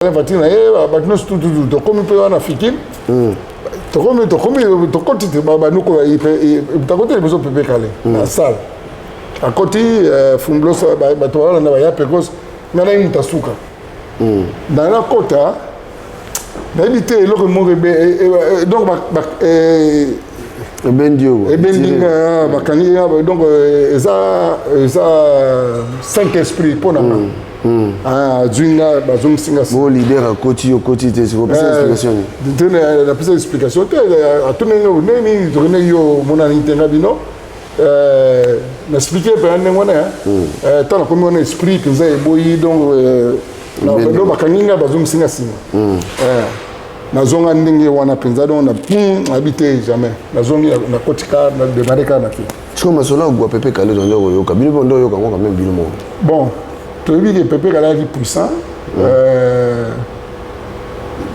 Voiture na ye, bato nyonso tututu tokomi mpe wana Fikin. Tokomi, tokomi, tokoti te, banoko takoti liboso Pepe Kale na salle, akoti fumbloso, bato balanda baya pekos. Nga nayi moto asuka na nakota, nayebi te eloko moko donc ebendi yo. Ebendi nga, bakangi nga. Donc eza cinq esprit mpo na nga. Azwi nga, bazongisi nga. Bo leader akoti, yo okoti te, opesa explication? Te, napesa explication te. Atuni nga ndenge nini tokendeki, yo omonani te. Nga bino na expliquer mpenza ndenge wana. Ntango nakomi wana, esprit mpenza eboyi. Donc donc bakangi nga, bazongisi nga nsima. Nazonga ndenge wana mpenza. Donc na nayebi te, jamais nazongi, nakoti ka na démarrer kaka na te. Sikoyo masolo agwa Pepe Kale, tondi koyoka bino mpe, nde oyoka yango quand même bino moko. Bon, toyebi ke Pepe Kale ayaki puissant.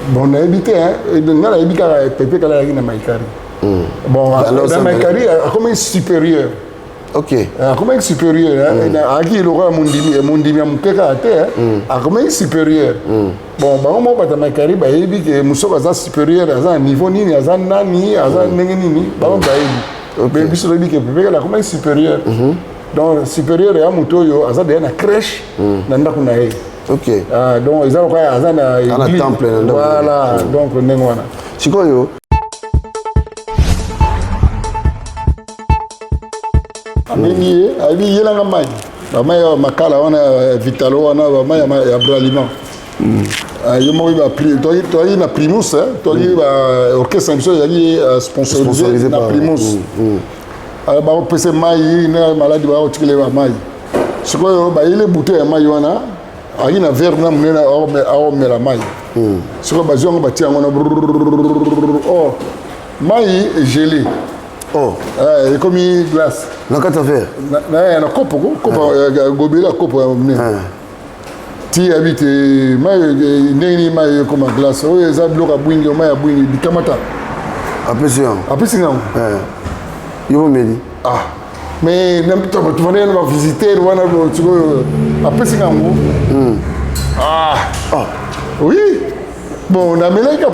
Bon, nayebi te, nga nayebi kaka Pepe Kale ayaki na Mahikari. Bon, na Mahikari akomaki supérieur. Akomaki supérieur, ayaki lokola mondimi, mondimi ya moke kaka te, akomaki supérieur. Bon, bango moko bato ya Mahikari bayebi ke mosoko aza supérieur, aza na niveau nini, aza nani, aza ndenge nini, bango bayebi. Biso toyebi ke Pepe Kale akomaki supérieur. Donc supérieur ya moto oyo aza deya na crèche na ndako na ye. Donc eza lokola aza na église, temple na ndako. Voilà, donc ndenge wana. Sikoyo Abengi ye, ayebi yelanga mai, bamai ya makala wana ya Vitalo wana, bamai ya Bralima. Ye moko toyaki na Primus, toyaki ba orchestre na biso ezalaki sponsorisé na Primus. Bakopesa mai na maladi, bakotikela bamai. Sikoyo bayeli bouteille ya mai wana, ayaki na verre na monene, aomela mai. Sikoyo bazwi yango, batia yango na or mai egelé. Oh. Ekomi glace. Na kati ya verre? Na kopo, kopo gobela, kopo ya monene. Ti yabi te mai ndenge nini mai ekoma glace? Oyo eza biloko ya bwingi, mai ya bwingi bikamata. Apesi yango? Apesi yango. Yo bomeli? Ah, mais tofandaki na bavisiteur wana. Sikoyo apesi yango. Ah oui, bon, namelaki kaka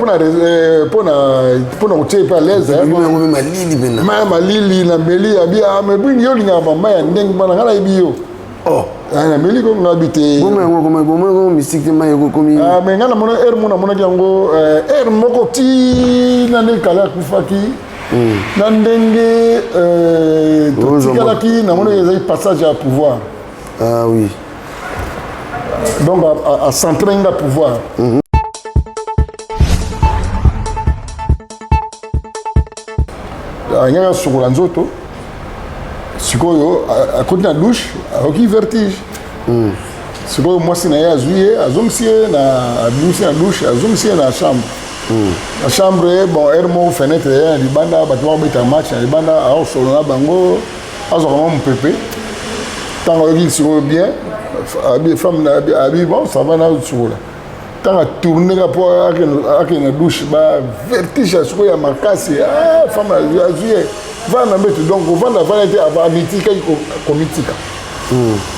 mpona kotia epe à l'aise. Yango mpe malili mpena. Mai ya malili, nameli. Abi: "Ah, mais bwingi, yo olingaka bamai ya ndenge wana, ngai nayebi yo." Oh. Nameli ko, ngai bi te. Bomo yango koma, bomo yango mystique te, mai ekokomi. Mais ngai namona heure moko, namonaki yango heure moko ti na ndenge Kale akufaki, na ndenge totikalaki, namonaki ezali passage ya pouvoir. Ah oui. Donc acentré nga pouvoir. Alingaki asukola nzoto. Sikoyo akoti na douche, akoki vertige. Sikoyo mwasi na ye azwi ye, azongisi ye na, abimisi na douche, azongisi ye na chambre. Na chambre, bon, heure moko fenêtre ye na libanda, bato bakobeta match na libanda, aosolo na bango, azwaka mwa mopepe. Ntango ayoki sikoyo bien, abi femme abi: "Bon, ça va, nasukola." Ntango atourne ka mpo akende na douche, ba vertige ya sikoyo ya makasi. Femme azwi ye, vanda na mbeto. Donc ovanda, avanda te, amitikaki komitika.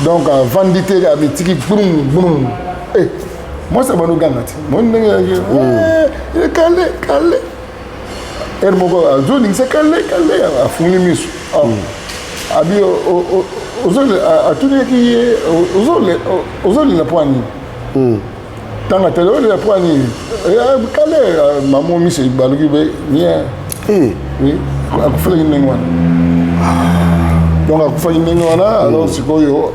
Donc avandi te, amitiki brum brum. Mwasi abandi oganga te, moni ndenge yaki Kale, Kale. Heure moko azolingisa Kale, Kale. Afungoli miso, abi atunaki ye: "Ozolela mpo nini?" Ntango atali: "Olela mpo nini, Kale?" Mamo miso baluki be nie. Oui, akufaki ndenge wana. Donc akufaki ndenge wana. Alors sikoyo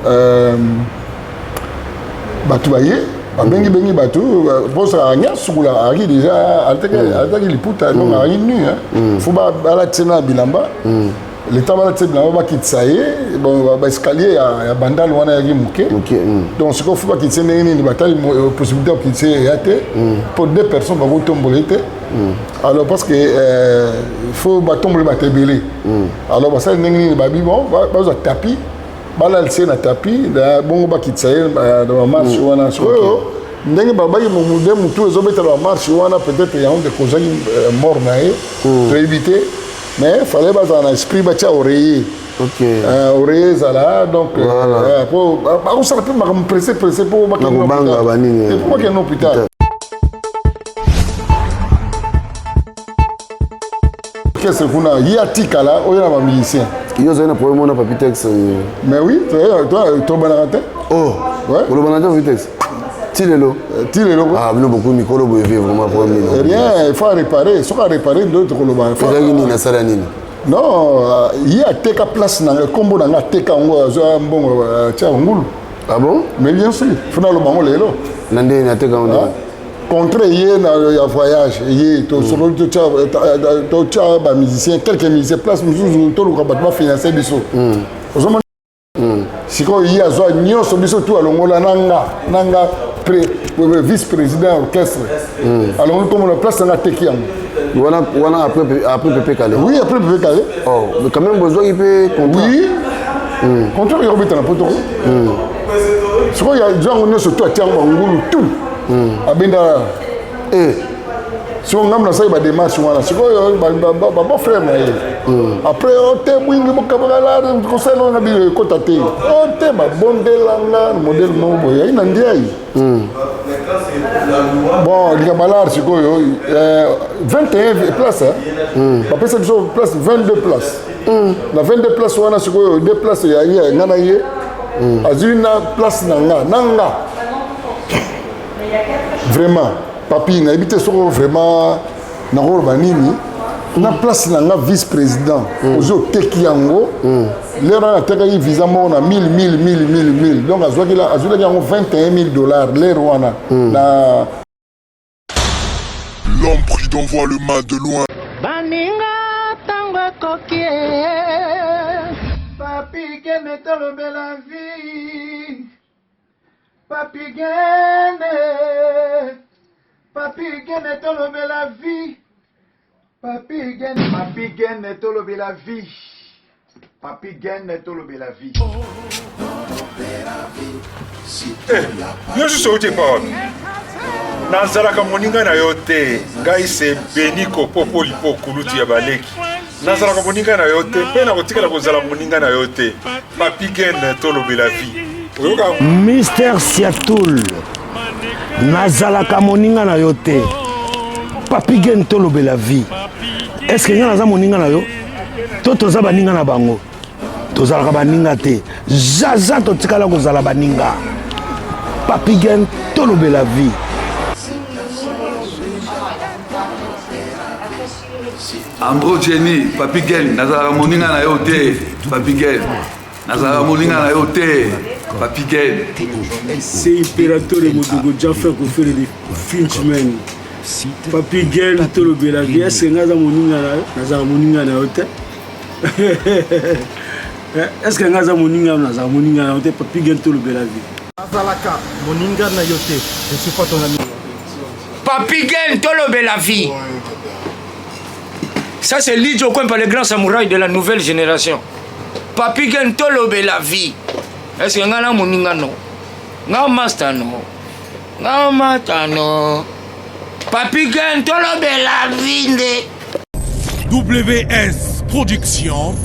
bato baye, babengi bengi bato mposa anya sukola, ayaki déjà alataki liputa, donc ayaki nu. Faut balatisa na bilamba. Le temps balatisa bilamba, bakitisa ye, bon, baescalier ya Bandal wana eyaki moke. Donc sikoyo faut bakitisa ndenge nini? Batali possibilité ya kokitisa ye eya te, mpo deux personnes bakotombola ye te. Alors parce que faut batombola bato ebele. Alors basali ndenge nini? Babi bon, bazwa tapis, balalisa ye na tapis, bongo bakitisa ye na bamarche wana. Sikoyo ndenge babaki nde motu ezobetela bamarche wana, peut-être yango nde kozaki mort na ye, toyebi te. Mais fallait bazala na esprit, batia oreiller. Oreiller ezala. Donc po bakosala mpe makambo pressé pressé mpo bakende hôpital. Orchestre kuna ye atikala oyo na bamusicien. Yo ozali na problème wana, Papi Tex? Mais oui, tobanaka te. Oh, olobana te, Papi Tex, ti lelo? Ti lelo. Ah, bino beaucoup mikolo boye, vie vraiment problème nini? Rien, il faut réparer. Soki aréparer nde tokoloba. Ezalaki nini? Asala nini? Non, ye ateka place na ngai, nkombo na ngai, ateka yango, azwa mbongo, atia ngulu. Ah bon? Mais bien sûr, faut naloba yango lelo. Na ndenge ateka yango ndenge? Contre ye na ya voyage, ye tosololi, totya bamusicien, quelques musiciens, place mosusu, toluka bato bafinance biso. Ozomona, sikoyo ye azwa nyonso, biso tu alongola na nga vice président ya orchestre, alongoli nkombo na place nanga, ateki yango. Wana wana après Pepe Kale? Oui, après Pepe Kale. Oh, mais quand même bozwaki mpe contrat? Oui, contrat ekobeta na poto. Sikoyo azwa yango nyonso tu, atia yango bangulu tu, abenda. Sikoyo ngambo nasali badémarche wana, sikoyo babo frère na ye après o te bwingi bokabakala kosala na bino ekota te, o te babondelanga modèle moko boye ayi na ndiai. Bon, likambo alar sikoyo 21 place, bapesa biso place 22 place. Na 22 place wana, sikoyo 2 place ya ye, nga na ye azwi na place na nga. Vraiment, Papi, nayebi te soko vraiment nakoloba nini na place na nga vice président. Ozwi, oteki yango. Lero wana atekaki visa moko na 1000 1000 1000 1000 1000, donc azwilaki yango 21 000 dollars lere wana na L'homme prudent voit le mal de loin. Baninga, ntango ekoki. Papi Gene, tolobela vie. Papi Gene, Papi Gene, tolobela vie. Papi Gene, Papi Gene, tolobela vie. Papi Gene, tolobela vie. Yo susu outi epa wapi? Nazalaka moninga na yo te. Ngai se Beniko Popolipo, kulutu ya baleki. Nazalaka moninga na yo te mpe nakotikala kozala moninga na yo te. Papi Gen, tolobela vie, oyoka? Mister Siatul, nazalaka moninga na yo te. Papi Gen, tolobela vie. Est-ce ngai naza moninga na yo to toza baninga na bango? Tozalaka baninga te, zaza totikala kozala baninga. Papi Gen, tolobela vie. Ambro Jenny, Papi Gen, nazalaka moninga na yo te. Papi Gen, nazalaka moninga na yo te. Papi Gen. C'est Imperatore Modogo Jaffer Kofere de Finchman. Papi Gen, tolobela vie. Est-ce que nga aza moninga na yo? Nazalaka moninga na yo te. Est-ce que nga aza moninga na yo? Nazalaka moninga na yo te. Papi Gen, tolobela vie. Nazalaka moninga na yo te. Je suis pas ton ami. Papi Gen, tolobela vie. Ça, c'est Lidjo Kwempa, le grand samouraï de la nouvelle génération. Papi Gen, tolobela vie. Est-ce que nga na moninga no? Nga master no? Nga master no? Papi Gen, tolobela vie nde. WS Production,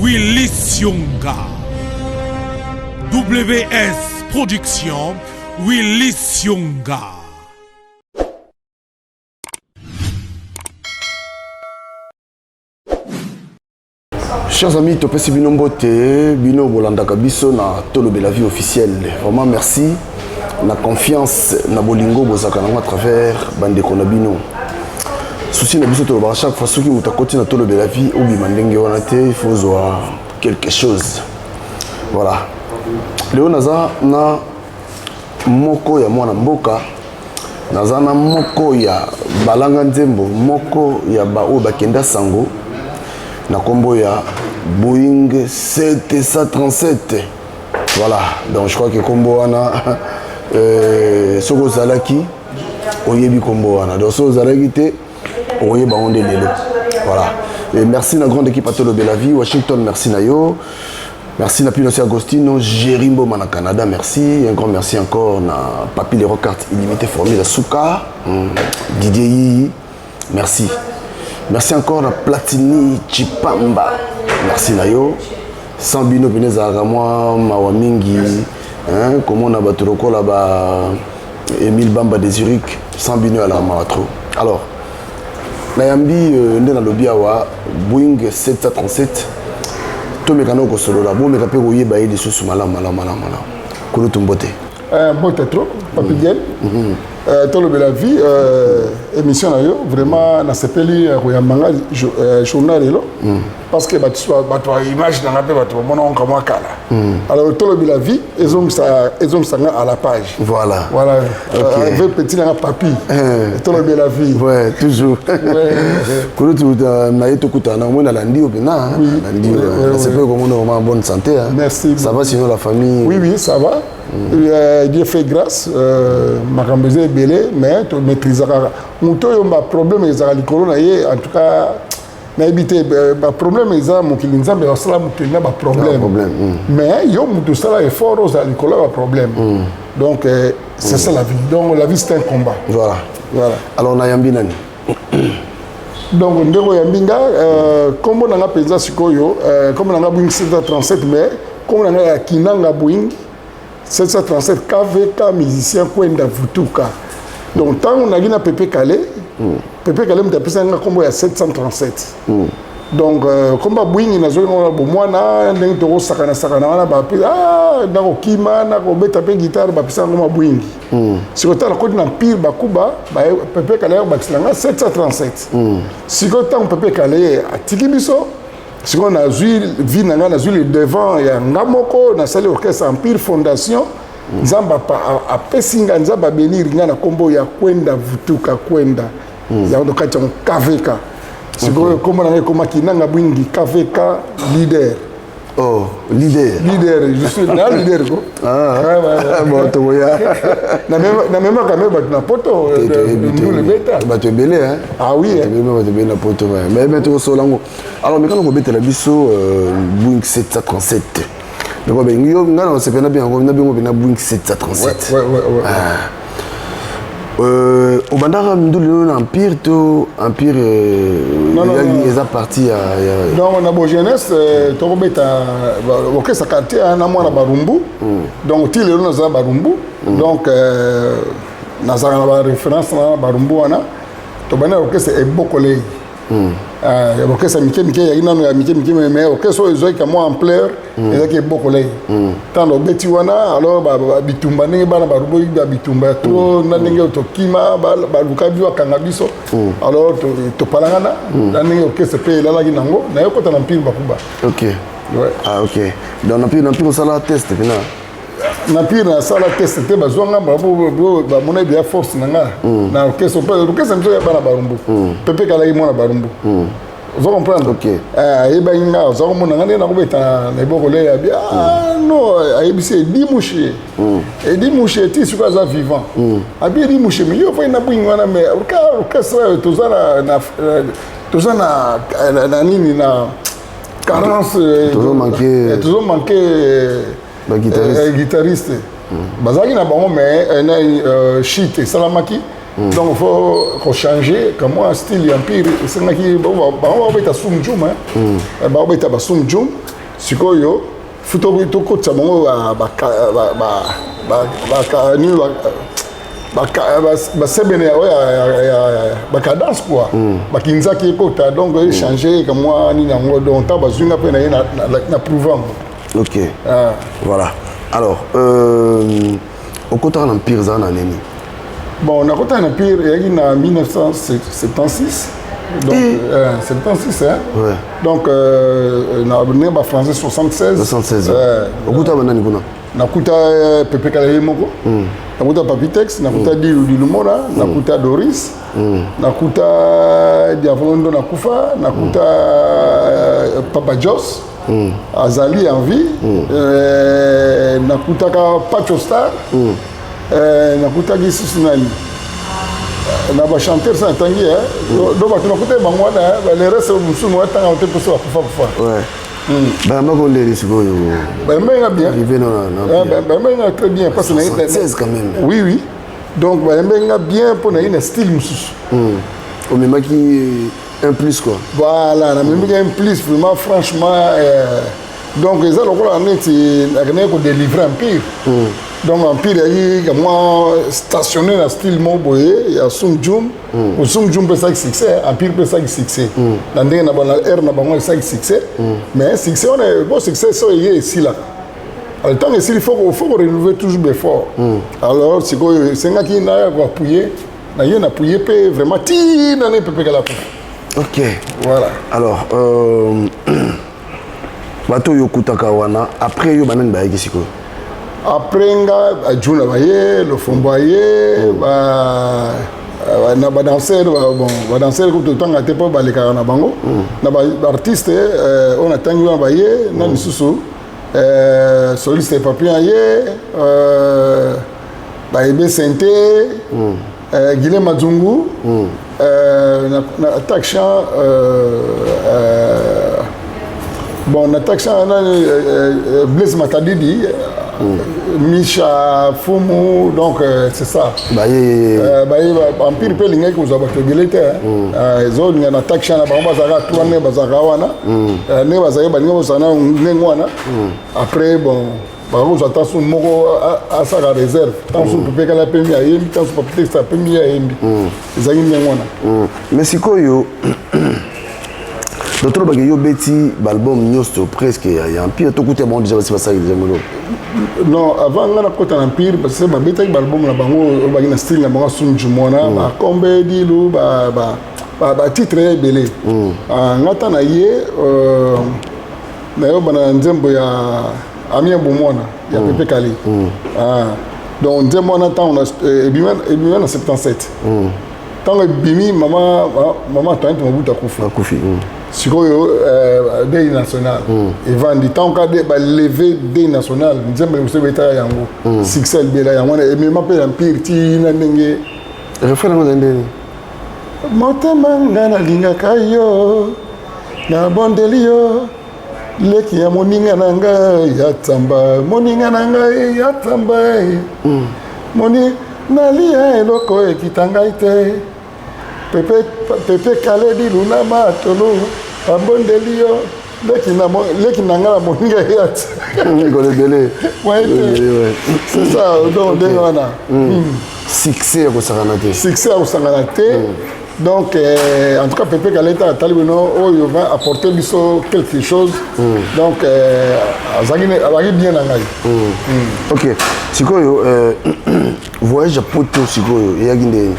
Willy Sionga. WS Production, Willy Sionga. Chers amis, topesi bino mbote, bino bolandaka biso na Tolobela Vie officielle. Vraiment merci na confiance na bolingo bozalaka nango à travers bandeko na bino. Souci na biso, tolobaka chaque fois, soki moto akoti na Tolobela Vie, obima ndenge wana te, il faut ozwa quelque chose. Voilà, lelo naza na moko ya mwana mboka, naza na moko ya balanga nzembo, moko ya baoyo bakenda sango na nkombo ya Boeing 737. Voilà, donc je crois que nkombo wana, soki ozalaki, oyebi nkombo wana. Donc soki ozalaki te, okoyeba yango nde lelo. Voilà, et merci na grande équipe Atolobela Vie. Washington, merci na yo. Merci na Pinosi Agostino, Jerry Mboma na Canada, merci. Un grand merci encore na Papi Leroy, carte illimitée formule à Souka, Didier Yi, merci. Merci encore na Platini Chipamba, merci na yo. Sans bino pene ezalaka mwa mawa mingi, hein, komona bato lokola ba Emile Bamba de Zurich, sans bino alaka mawa trop. Alors, Nayambi nde nalobi awa Boeing 737 tomeka na kosolola bomeka mpe koyeba ye lisusu malamu malamu malamu malamu. Kulutu mbote. Mbote trop Papi Gen. Tolobela vie, émission na yo vraiment nasepeli koyamba nga journal lelo parce que bato ya image na nga mpe bato bamona onka mwa kala. Alors tolobela vie ezongisa nga à la page. Voilà. Voilà. Avec petit nanga Papi tolobela vie. Ouais, toujours. Kulutu, na ye tokutana omoi nalandi yo mpena nalandi yo, nasepeli komona vraiment en bonne santé, hein. Merci. Ça va sinon, la famille? Oui, ça va. Dieu fait grâce, makambo eza ebele mais tomaîtrisaka kaka. Moto oyo baproblème ezalaka likolo na ye, en tout cas nayebi te, baproblème eza mokili. Nzambe asala mokili na baproblème, mais yo moto osala effort ozala likolo ya baproblème. Donc c'est ça la vie. Donc la vie, c'est un combat. Voilà. Voilà. Alors nayambi nani? Donc ndenge oyambi nga, nkombo na nga mpenza sikoyo, nkombo na nga Boeing 737, mais nkombo na nga ya Kinanga Boeing 737 KVK, musicien Kwenda Vutuka. Donc ntango naki na Pepe Kale, Pepe Kale moto apesaki nga nkombo ya 737. Donc nkombo ya Boeing nazwaki ngo na bomwana, ndenge tokosakana-sakana wana, bape nakokima, nakobeta mpe guitare, bapesaka ngo ma Boeing. Sikoyo ntango nakoti na Empire Bakuba, Pepe Kale bakisela nga 737. Sikoyo ntango Pepe Kale atiki biso, sikoyo nazwi vie na ngai, nazwi le devant ya nga moko, nasali orchestre Empire Fondation. Nzambe apesi nga, Nzambe abénir nga na nkombo ya Kwenda Vutuka Kwenda, yango kati yango KVK. Sikoyo nkombo na ngai ekomaki Nanga Bwingi KVK leader. Oh, leader. Leader, je suis na leader ko. Ah, bon, toboya. Namemaka me bato na poto, ndule beta. Bato ebele, hein? Ah oui. Bato ebele, bato ebele na poto, mais tokosola yango. Alors mekana kobetela biso Boeing 737. Donc bengi yo nga na osepela na bengo na bengo na Boeing 737. Ouais. Ah. Obandaka ndulu no na Empire to Empire Non, non, non. eza parti ya Donc na bo jeunesse, tokobeta orchestre quartier na mwana Barumbu. Donc ti lelo nazala Barumbu. Donc nazalaka na baréférence na Barumbu wana. Tobandi na orchestre Ebokolei, ya orchestre mike mike, eyaki nano ya mike mike, mais orchestre oyo ezwaki ka mwa ampleur ezalaki Ebokolei. Ntango obeti wana, alors bitumba, ndenge bana Barumbu ya bitumba ya trop, na ndenge tokima, baluka biso, bakanga biso, alors topalangana na ndenge orchestre mpe elalaki nango, naye kota na Empire Bakuba. Ok. Ouais. Ah ok, donc na Empire osala test mpena? Na Empire nasala test te, bazwanga, bamona ebia force na nga na orchestre mpe orchestre biso ya bana Barumbu. Pepe kalaki mwana Barumbu, oza comprendre? Ok. Ayebaki nga, oza komona nga ndenge nakobeta na ebokole ya bi. Ah non, ayebisi Edi Mushe, Edi Mushe ti sikoyo aza vivant, abi Edi Mushe, mais yo ofai na Boeing wana, mais orchestre oyo toza toza na nini, na carence. Tozo manquer- Tozo manquer Baguitariste. Guitariste bazalaki na bango, mais na shit esalamaki, donc faut kochanger kamwa style ya Empire. Esengaki bango babeta sum jum, baobeta basum jum. Sikoyo fu tokotisa bango nini, basebene oyo ya bacadence quoi, bakinzaki ekota. Donc échange kamwa nini yango. Donc ntango bazwi nga mpe na ye na prouve yango. Ok. Ah. Voilà. Alors okotaka na Empire ezala na nini? Bon, nakota na Empire eyaki na 1976. Donc 76, hein? Ouais. Donc na ndenge bafrançais 76. 76. Euh, Okuta banani kuna? Nakuta Pepe Kala ye moko, nakuta Papi Tex, nakuta Dilu Dilumona, nakuta Doris, nakuta Diavolondo nakufa, nakuta Papa Jos azali en vie, nakutaka Pacho Star, nakutaki susu nani na bachanteur sa natangi do bato nakutaki bango wana. Le reste mosusu moatanga te mposo bakufa kufa. Ouais. Bayambaka ondeli sikoyo? Bayambenga bien. Arrivé na Ah, bayambenga très bien parce que 76 quand même. Oui, donc bayambenga bien mpo na ye na style mosusu. Omemaki un plus quoi. Voilà, namemaki un plus vraiment, franchement. Donc eza lokola neti nakendaki kodélivre Empire. Donc empire eyaki mwa stationné na style moko boye ya Sung Jum. Sung Jum mpe esalaki succès, empire mpe esalaki succès na ndenge na bana aire na bango esalaki succès. Mais succès wana, bon, succès so eye esilaka. Alors ntango esili, faut ko renouveler toujours l'effort. Alors sikoyo esengaki naya koappuyer na ye, na appuyer mpe vraiment ntina ne Pepe Kala kufa. Ok. Voilà. Alors bato oyo okutaka wana après yo, banani bayaki sikoyo? Après nga, bajuna baye, Lofombo aye, na badanseur. Bon, badanseur kutu totanga te mpo balekaka na bango na baartiste oyo natangi wana baye na lisusu soliste Papillon aye, bayebe sente, Guilem Mazungu, na attaque chant, bon, na attaque chant nani, Blaise Matadidi, Misha Fumu. Donc c'est ça. Baye. Baye empire mpe elingaki kozwa bato ebele te. Ezolinga na attaque chant na bango bazalaka trois, ndenge bazalaka wana, ndenge bazalaki, balingi kozala na ndenge wana. Après, bon, bakozwa ntanso moko asaka réserve, ntanso Pepe Kala apemi ayembi, ntanso Papi Texte apemi ye ayembi. Ezalaki ndenge wana. Mais sikoyo, donc tolobaki yo obeti baalbum nyonso presque ya empire, tokuta bango déjà basi basalaki déjà moloko? Non, avant nga nakota na empire, parce que babetaki baalbum na bango oyo baki na style na bango Sunju mwana bakombe dilu, batitre ya ebele. Nga ta na ye nayobana na nzembo ya Amia Bomwana ya Pepe Kale. Donc nzembo wana, ntango ebima na 77, ntango ebimi, mama Antoinette Mobutu akufi. Akufi. Sikoyo deuil national evandi. Ntango ka balever deuil national, nzembo liboso ebetaka yango succès libela, yango wana emema mpe empire ntina ndenge. Refrain yango ezali ndeni? Motema nga nalingaka yo, nabondeli yo, leki ya moninga na ngai ya tamba, moninga na ngai ya tamba, moni nalia eloko ekita ngai te. Pepe, Pepe Kale Dilu na matolo, abondeli yo, leki na ngai na moninga ya Mikolo ebele. C'est ça. Donc ndenge wana. Succès ya kosakana te. Succès ya kosangana te. Donc en tout cas, Pepe Kaleta atali bino oyo va apporter biso quelque chose. Donc azalaki bien na ngai. Ok, sikoyo voyage ya poto sikoyo eyaki ndeni?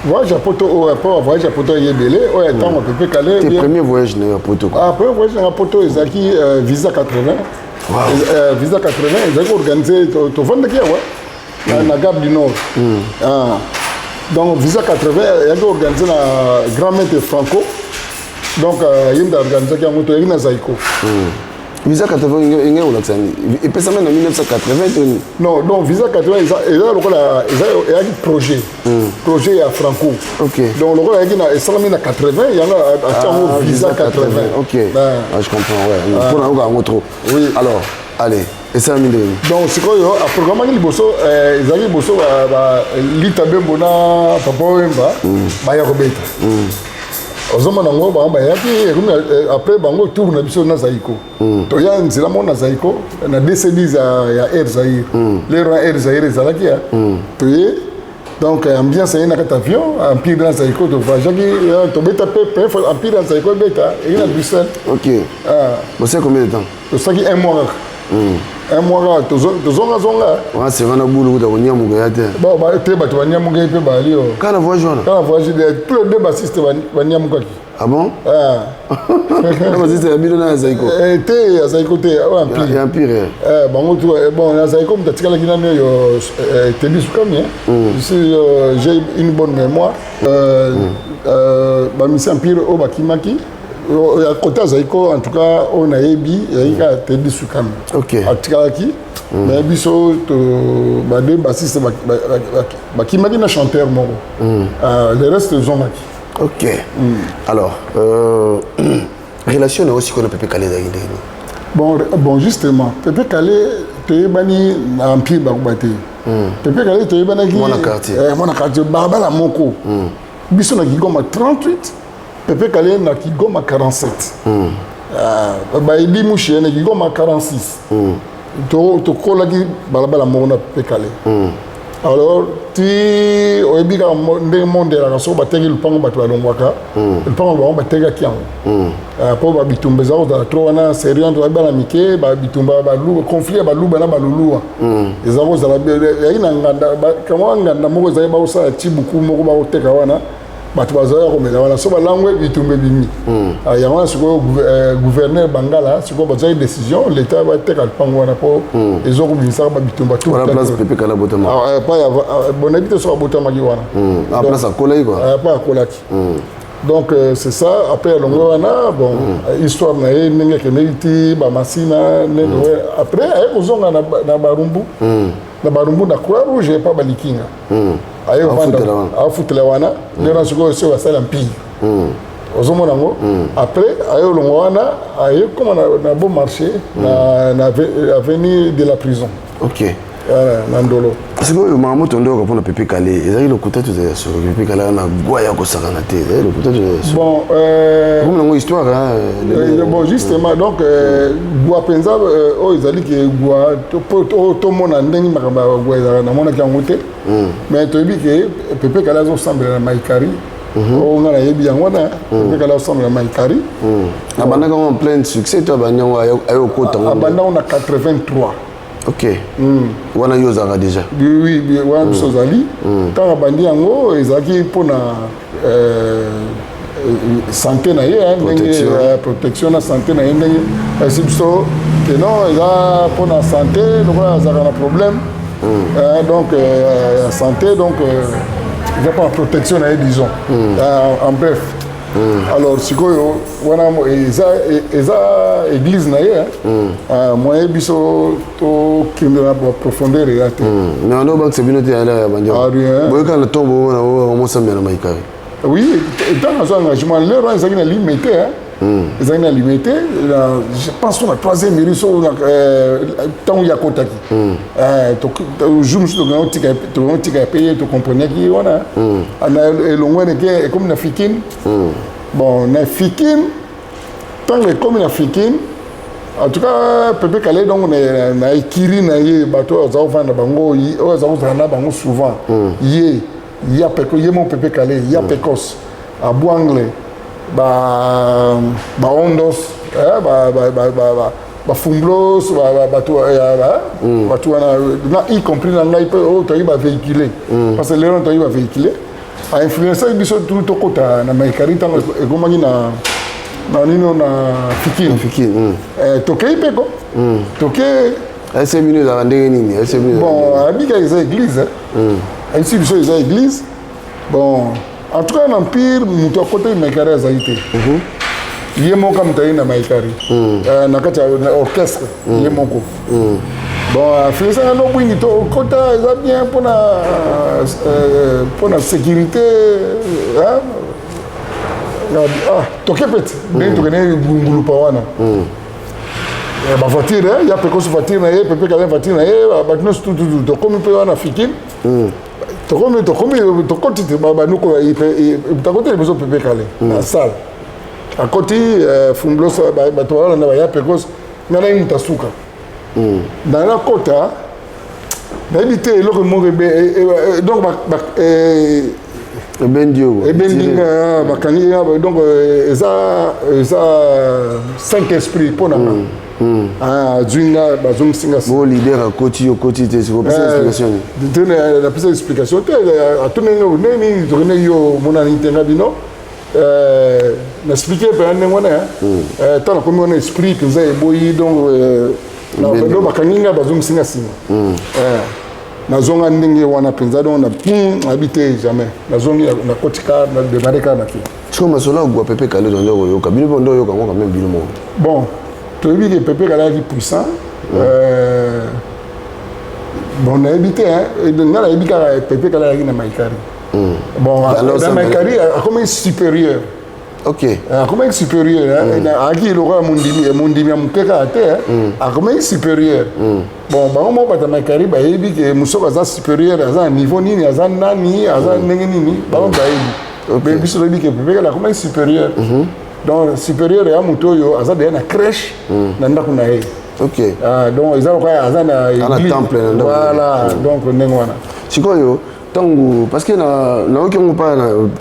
Voyage ya poto oyo, po voyage ya poto eye ebele, oyo ntango Pepe Kale. Te, premier voyage na yo ya poto? Ah, premier voyage na poto ezalaki Visa 80. Visa 80 ezalaki organisé, tovandaki awa na Gare du Nord. Ah. Donc Visa 80 eyaki organisé na grand maître Franco. Donc ye nde organisaki yango, toyaki na Zaiko. Visa 80 enge kolakisa nini? Epesami na 1980 to nini? Non, donc Visa 80 eza lokola eyaki projet ya Franco. Donc lokola eyaki na esalami na 80, yango atia yango Visa 80. Ok. Ah, je comprends, ouais. Mpona yoka yango trop. Oui. Alors allez, esalami ndenge? Donc sikoyo aprogramaki liboso, ezalaki liboso Lita Bembo na Papa Wemba baya kobeta. Ozomona yango, bango bayaki, ekomi après bango tour na biso na Zaiko. Toya nzela moko na Zaiko na DC10 ya Air Zaire. Lero ya Air Zaire ezalaki ya toye. Donc ambiance eye na kati avion, empire na Zaiko tovoyageaki, tobeta mpe première fois empire na Zaiko ebeta eye na Bruxelles. Ok. Bosali combien de temps? Tosalaki un mois kaka, un mois kaka, tozongazonga. Wana c'est wana bulu kuta konyamuka ya te. Bon, te, bato banyamuka mpe bali o. Kaka na voyage wana? Kaka na voyage, tous les deux bassiste banyamukaki. Ah bon? Na bassiste ya bino na ya Zaiko? Te, ya Zaiko te, oyo empire. Ya empire. Bango tu. Bon, ya Zaiko moto atikalaki nani oyo, Tebi Sukami, si j'ai une bonne mémoire. Bamisi empire oyo bakimaki ya côté ya Zaiko, en tout cas oyo nayebi, ezalaki kaka Tebi Sukami atikalaki. Mais biso bade bassiste bakimaki na chanteur moko, le reste ezongaki. Ok. Alors relation na yo sikoyo na Pepe Kale ezalaki ndenge nini? Bon, justement, Pepe Kale toyebani na empire Bakuba te. Pepe Kale toyebanaki Mwana quartier. Mwana quartier, balabala moko. Biso na Kigoma 38, Pepe Kale na Kigoma 47. Bayebi Mushi na Kigoma 46. Tokolaki balabala moko na Pepe Kale. Alors ti oyebi kaka ndenge monde elaka, soki bateki lupango, bato balongwaka lupango bango, batekaki yango mpo babitumba eza kozala trop wana sérieux entre bana mike, babitumba baluba, conflit ya baluba na baluluwa eza kozala. Yaki na nganda, kamwa nganda moko ezalaki, bakosala tibuku moko, bakoteka wana, bato bazalaki komela wana, so balangwe, bitumba ebimi. Ah, yango wana sikoyo gouverneur Bangala sikoyo bazwaki décision, l'état bateka lupango wana mpo ezokobimisaka babitumba tout. Wana place Pepe Kala botama? Ah, bon, nayebi te soki abotamaki wana. Ah, place akolaki quoi. Ah, pa akolaki. Donc c'est ça. Après alongwe wana, bon, histoire na ye ndenge akendeki ti bamasina ndenge après aye kozonga na Barumbu, na Barumbu, na Croix Rouge epa balikinga, aye Afutela ovanda. wana. Afutela wana nde wana sikoyo soki basala mpire, ozomona yango. Après aye olongwa wana, aye koma na Bon Marché, na avenue de la Prison. Voilà, na Ndolo. Sikoyo makambo tondoyoka mpona Pepe Kale ezalaki lokuta to ezali ya solo? Pepe Kale na gwa ya kosakana te, ezali lokuta to ezali ya solo? Bon, komi nango histoire, hein, bon, justement, donc gwa mpenza oyo ezali ke gwa po tomona ndenge makambo ya gwa ezalaka, namonaki yango te. Mais toyebi ke Pepe Kale azosambela na Maikari. Oyo nga nayebi yango wana, Pepe Kale azosambela na Maikari. Abandaki yango en plein succès to abandi yango aye okota yango? Abanda yango na 83. Ok, wana yo ozalaka déjà? Oui, wana biso ozali. Ntango abandi yango, ezalaki mpona santé na ye, hein, ndenge Protection. Protection na santé na ye, ndenge asi biso ke non, eza mpona santé, lokola azalaka na problème donc ya santé, donc eza mpona protection na ye, disons. En bref, alors sikoyo wana eza église na ye, hein. Ah, moyen biso tokende na profondeur eza te. Mais ando obakisa bino te ala ya bandi? Ah, rien. Boyekana na ntongo bona omosambela na Maikari? Oui, ntango azwa engagement lero wana, ezalaki na Limete, hein. Ezalaki na Limete, je pense na troisième rue. So ntango ye akotaki, jour mosusu tokende otika ya pe ye, tokomprenaki wana na elongo wana eke ekomi na Fikine. Bon, na Fikine, ntango ekomi na Fikine, en tout cas Pepe Kale, donc na ekiri na ye, bato oyo aza kovanda bango, oyo aza kozala na bango souvent, ye ya peko, ye mo Pepe Kale ya Pekos, Abwangle, ba baondos, ba bafumblos, bato bato wana na y compris na ngai mpe oyo toyaki bavéhicule, parce que lelo toyaki bavéhicule, ainfluençaki biso tu tokota na Maikari. Ntango ekomaki na nino na Fikine. Fikine. Tokei mpe ko toke. Ese bino ezalaka ndenge nini? Ese bino? Bon, abika eza église, ayebisi biso eza église. Bon, en tout cas na Empire, moto akotaki Maikari azali te. Ye moko moto ayi na Maikari, na kati ya orchestre, ye moko. Bon, afilisanga no bwingi to okota, eza bien mpona sécurité. Ah, toke pete ndenge tokende ngulupa wana, bavoiture ya Pekoso, voiture na ye, Pepe Kale voiture na ye, bato nyonso tututu. Tokomi mpe wana Fikine, tokomi, tokoti te, banoko takoti liboso Pepe Kale na salle, akoti fumblos, bato balanda baya Pekos, ngai nayi moto asuka na nakota, nayebi te eloko moko donc ebendi yo. Ebendi nga, bakangi nga. Donc eza Saint Esprit mpo na nga azwi nga, bazongisi nga. Bo leader akoti, yo okoti te, sikopesa explication? Te, napesa explication te. Atuni nga ndenge nini tokende, yo omonani te, nga bino na expliqué mpenza ndenge wana. Ntango nakomi wana, esprit mpenza eboyi, donc donc bakangi nga, bazongisi nga nsima. Nazonga ndenge wana mpenza, donc na pum, nayebi te, jamais nazongi, nakoti ka na démarre kaka na ke. Sikoyo masolo agwa Pepe Kale, tondi koyoka bino mpe nde oyoka yango quand même bino moko? Bon, toyebi ke Pepe Kale ayaki puissant. Bon, nayebi te, nga nayebi kaka Pepe Kale ayaki na Maikari. Bon, na Maikari akomi supérieur. Akomaki supérieur, ayaki lokola mondimi ya moke kaka te, akomaki supérieur. Bon, bango moko bato ya Maikari bayebi ke mosoko aza supérieur, aza na niveau nini, aza nani, aza ndenge nini, bango bayebi. Mais biso toyebi ke Pepe Kale akomaki supérieur. Donc supérieur ya moto oyo aza deya na crèche na ndako na ye. Ok. Ah, donc eza lokola aza na église. temple na ndako. Voilà, mm. donc ndenge wana. Sikoyo ntango parce que nayoki yango mpa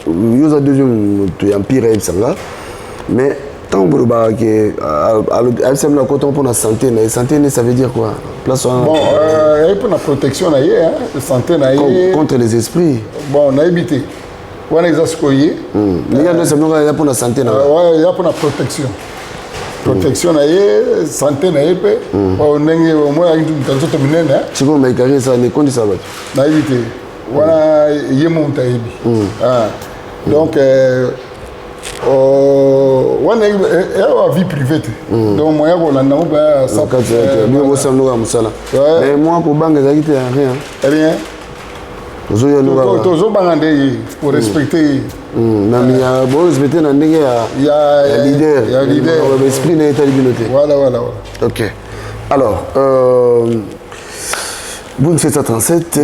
yo oza deuxième moto ya empire ayebisa nga mais ntango bolobaka ke ayebisa bino akota mpo na santé na ye santé ne ça veut dire quoi place wana bon euh, aye mpo na protection na ye santé na ye contre les esprits bon nayebi te wana eza sikoyo ye ndenge adresse bino eza mpo na santé na euh, eza mpo na protection protection na ye santé na ye mpe hmm. oh, ndenge omonaki moto nzoto minene sikoyo maikari esala ekondisa bato nayebi te wana ye mo moto ayebi hmm. ah. donc euh, oh, wana eya vie privée te hmm. donc moya kolanda ngo mpe bino bosala ya mosala mais mwa kobanga ezalaki te rien rien ozoya no tozobanga nde ye korespecte ye hmm, na borespecte na ndenge ya leader ya leader esprit na ye etali bino te voilà voilà voilà ok alors euh, bun 737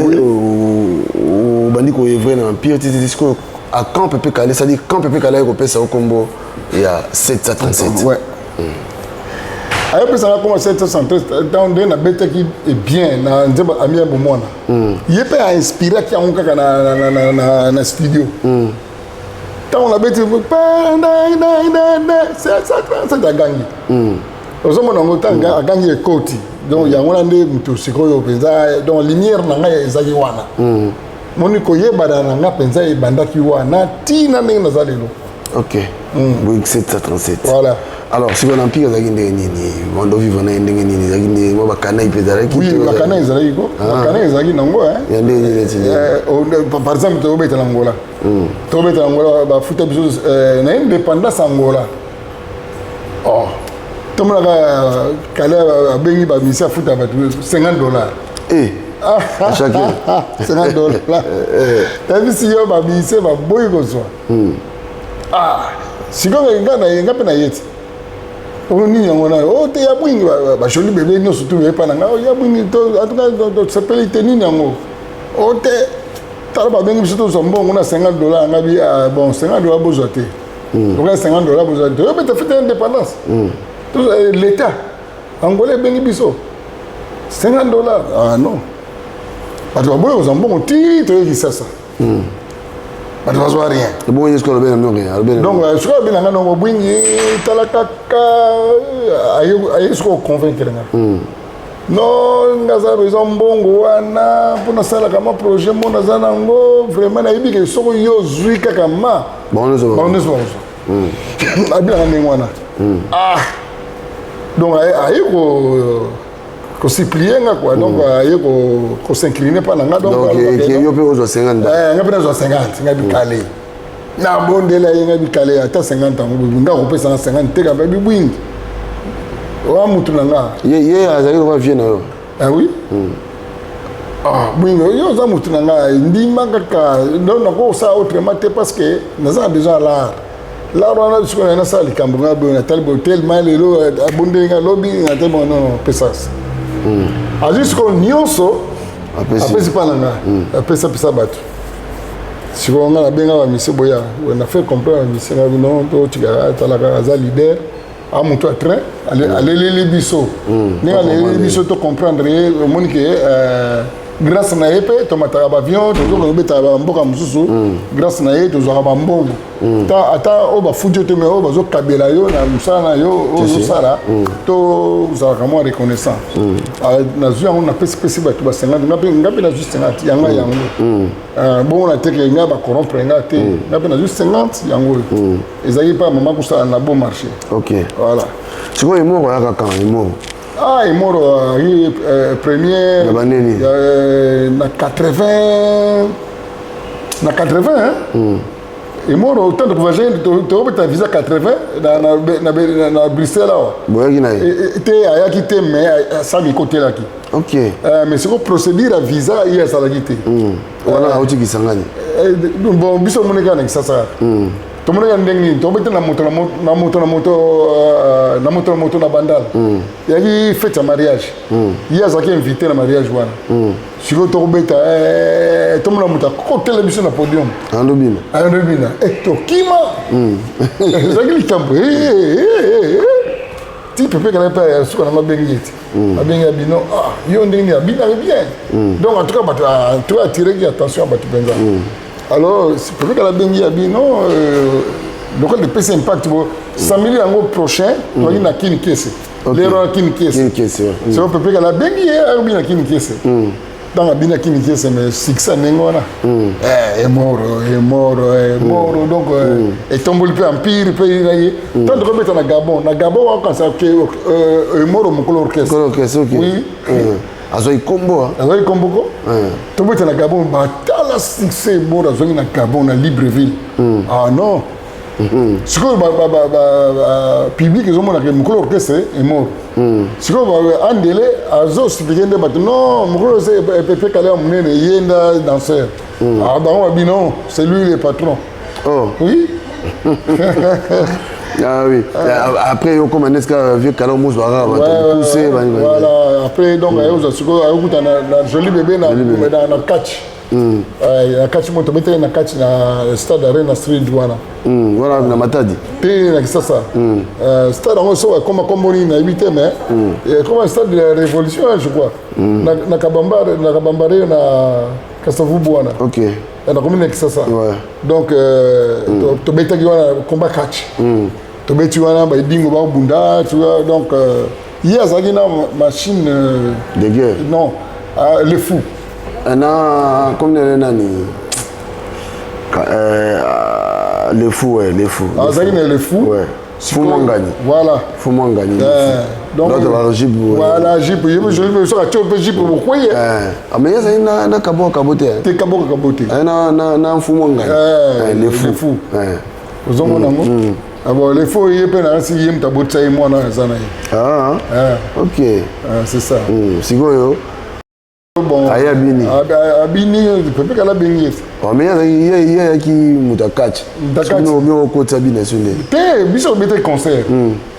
obandi koevre na empire titi sikoyo à camp pepe kale c'est à dire camp pepe kale ayekopesa yo nkombo ya 737 ouais. Ayebisanga koma 737 ntango nde nabetaki bien na nzembo ami ya bomwana hmm. Ye mpe ainspiraki yango kaka na, na, na, na, na studio hmm. Ntango nabeti 737 agangi hmm. Ozomona yango ntango agangi ekoti donc yango wana nde moto sikoyo mpenza donc lumière na ngai ezalaki wana moni koyebana na ngai mpenza ebandaki wana ntina ndenge naza lelo. Ok mm. Boeing 737. Voilà. Alors sikoyo na mpika ezalaki ndenge nini bando vivre na ye ndenge nini ezalaki ndenge mwa bakanai mpe ezalaki? Oui, bakanai ezalaki ko ah. Bakanai ezalaki nango. Ya ndenge nini neti? Eh, par exemple tobetela Angola hmm. Tobetela Angola bafuta biso eh, na indépendance Angola. Oh tomonaka kale abengi bamisi afuta bato 50 dollars. Eh. 50 dollars nayebisi yo bamise baboyi kozwa hmm. Ah, sikoyo nga na nga mpe na ye ti oyo nini yango na o te ya bwingi bajoli bebe nyonso tu epa na nga oh, ya bwingi en tout tosepeli te nini yango o te tala babengi biso tozwa mbongo na 50 dollar nga bi ah, bon 50 dollar bozwa te lokola 50 dollar bozwa te oyo beta fete indépendance hmm. eh, l'état angolais ebengi biso 50 dollar ah non bato baboyi kozwa mbongo ti toye Kisasa hmm. Bato bazwa rien. Bongo ye soki alobi na bino rien alobi? Donc euh, soki alobi na nga nongo bwingi tala kaka aye soki oconvaincre nga hmm. Non nga aza besoin mbongo wana mpo nasalaka ma projet mo naza nango vraiment nayebi ke soki yo ozwi kaka ma bango nyonso bakozwa hmm. Abilaka ndenge wana hmm. Ah donc aye ko kosupplier nga quoi donc mm. aye kosincline mpa na nga. Donc yo mpe ozwa 50? Eh, nga mpe nazwa 50 nga bikale nabondela ye nga bikale ata 50 yango nga kopesa nga 50 te kaka bibwingi wa mutu na nga. Ye azali lokola vie na yo? Ah oui mm. Ah, bwingi yo oza mutu na nga ndima kaka donc nakosala autrement te parce que naza na besoin ya l'art laro wana sikoyo naye nasala likambo nga boye natali boye tellement lelo eh, abondeli nga lobi natali bongo non pesa hmm. Azwi sikoyo nyonso apesi mpa na nga hmm. Apesa pesa bato sikoyo nga nabenga bamisie boya na fait comprendre bamisie nga non totikaka atalaka aza leader a moto ya train hmm. Aleleli biso ndenge aleleli biso to comprendre ye omoni ke euh, grâce na ye mpe tomataka baavion tozokende kobetaka bamboka mosusu grâce na ye tozwaka bambongo mm. Ata oyo bafuti yo te me oyo bazokabela yo na mosala na yo oyo ozosala mm. Tozalaka mwa reconnaissant mm. Ah, nazwi yango napesipesi bato ba 50 nga mpe nazwi 50 yanga yango ah, bongo nateke nga bacorrompre nga te nga mpe nazwi 50 yango oyo ezalaki mpa mama kosala na bon marché. Ok. Voilà. Sikoyo emoro ayaka kan emoro? Ah, emoro ayaki euh, premier na banini? Euh, na 80 na 80 hein? Emoro autant de voyage tokobeta visa 80 na, na, na, na, na Bruxelles awa. Boyaki na ye? Te ayaki te mais asami ekotelaki. Ok. Euh, mais siko procédure ya visa ye azalaki te mm. Wana auti Kisangani? Eh, bon biso omonaki kaka na Kisasa kaka mm. Tomonaki ndenge nini tobeti na moto na moto na moto euh, na moto na moto na Bandala mm. Eyaki fête ya mariage mm. Ye azalaki invité na mariage wana mm. Sikoyo tokobeta eh, tomona moto akotela biso na podium. Andobina. Andobina eh, tokima hmm. Ezalaki likambo eh, eh, Ti Pepe Kala mpe ya suka nango abengi ye ti. Abengi ya bino, ah, yo ndenge nini abinaki bien. Donc en tout cas bato en tout cas atireki attention ya bato mpenza. Alors si Pepe Kala abengi ya bino lokola epesi impact bo samedi yango prochain toyaki na Kini Kese. Lero na Kini Kese. Soko Pepe Kala abengi ye akobina Kini Kese. Ntango abinaki Kini Kese mais succès ndenge wana. Emoro, emoro, emoro donc etomboli mpe empire mpe na ye. Ntango tokobeta na Gabon, na Gabon wakanisa ke emoro mokolo orchestre. Oui. Azwaki kombo. Azwaki kombo ko. Tobeta na Gabon, batala succès emoro azwaki na Gabon na Libreville. Ah non. Sikoyo public ezomonaka mokolo orchestre emoro. Sikoyo andele azoexpliquer nde bato non mokolo Pepe Kale ya monene ye nda danseur. Ah bango babi non, c'est lui le patron. Oh. Oui. Ah oui. Après, yo comme un esca vieux Kala mozwaka bato poussé. Voilà, après donc ayoza sikoyo ayokuta na Joli Bébé na catch. Na catch mo tobetaki na catch na stade Arena Street wana. Voilà na Matadi. Te, na Kisasa. Stade yango so ekoma kombo nini nayebi te, mais ekoma stade de la Révolution je crois. Na Kabambare, na Kabambare na Kasavubu wana. Na commune ya Kisasa. Donc tobetaki wana combat catch. Tobeti wana baedingo babunda, tu vois, donc ye azalaki na machine de guerre. Non, le fou. Na comme nani le fou, ouais, le fou. Azalaki na le fou. Ouais. Fou Mwangani. Voilà. Fou Mwangani. Donc la jupe. Voilà, jupe. Ye mpe soki atie mpe jupe bokweye. Ah mais azali na Kaboka Kabo te. Te, Kaboka Kabo te. Na Fou Mwangani. Le fou. Le fou. Ozomona yango. Ah bon, le fou ye mpe na si ye moto abotisa ye mwana aza na ye. Ah. OK. C'est ça. Sikoyo bon aye abini. Abini, Pepe Kala abengi ye. Mais ye ayaki moto akati. Moto okotisa bino so nde. Te, biso obetaki concert.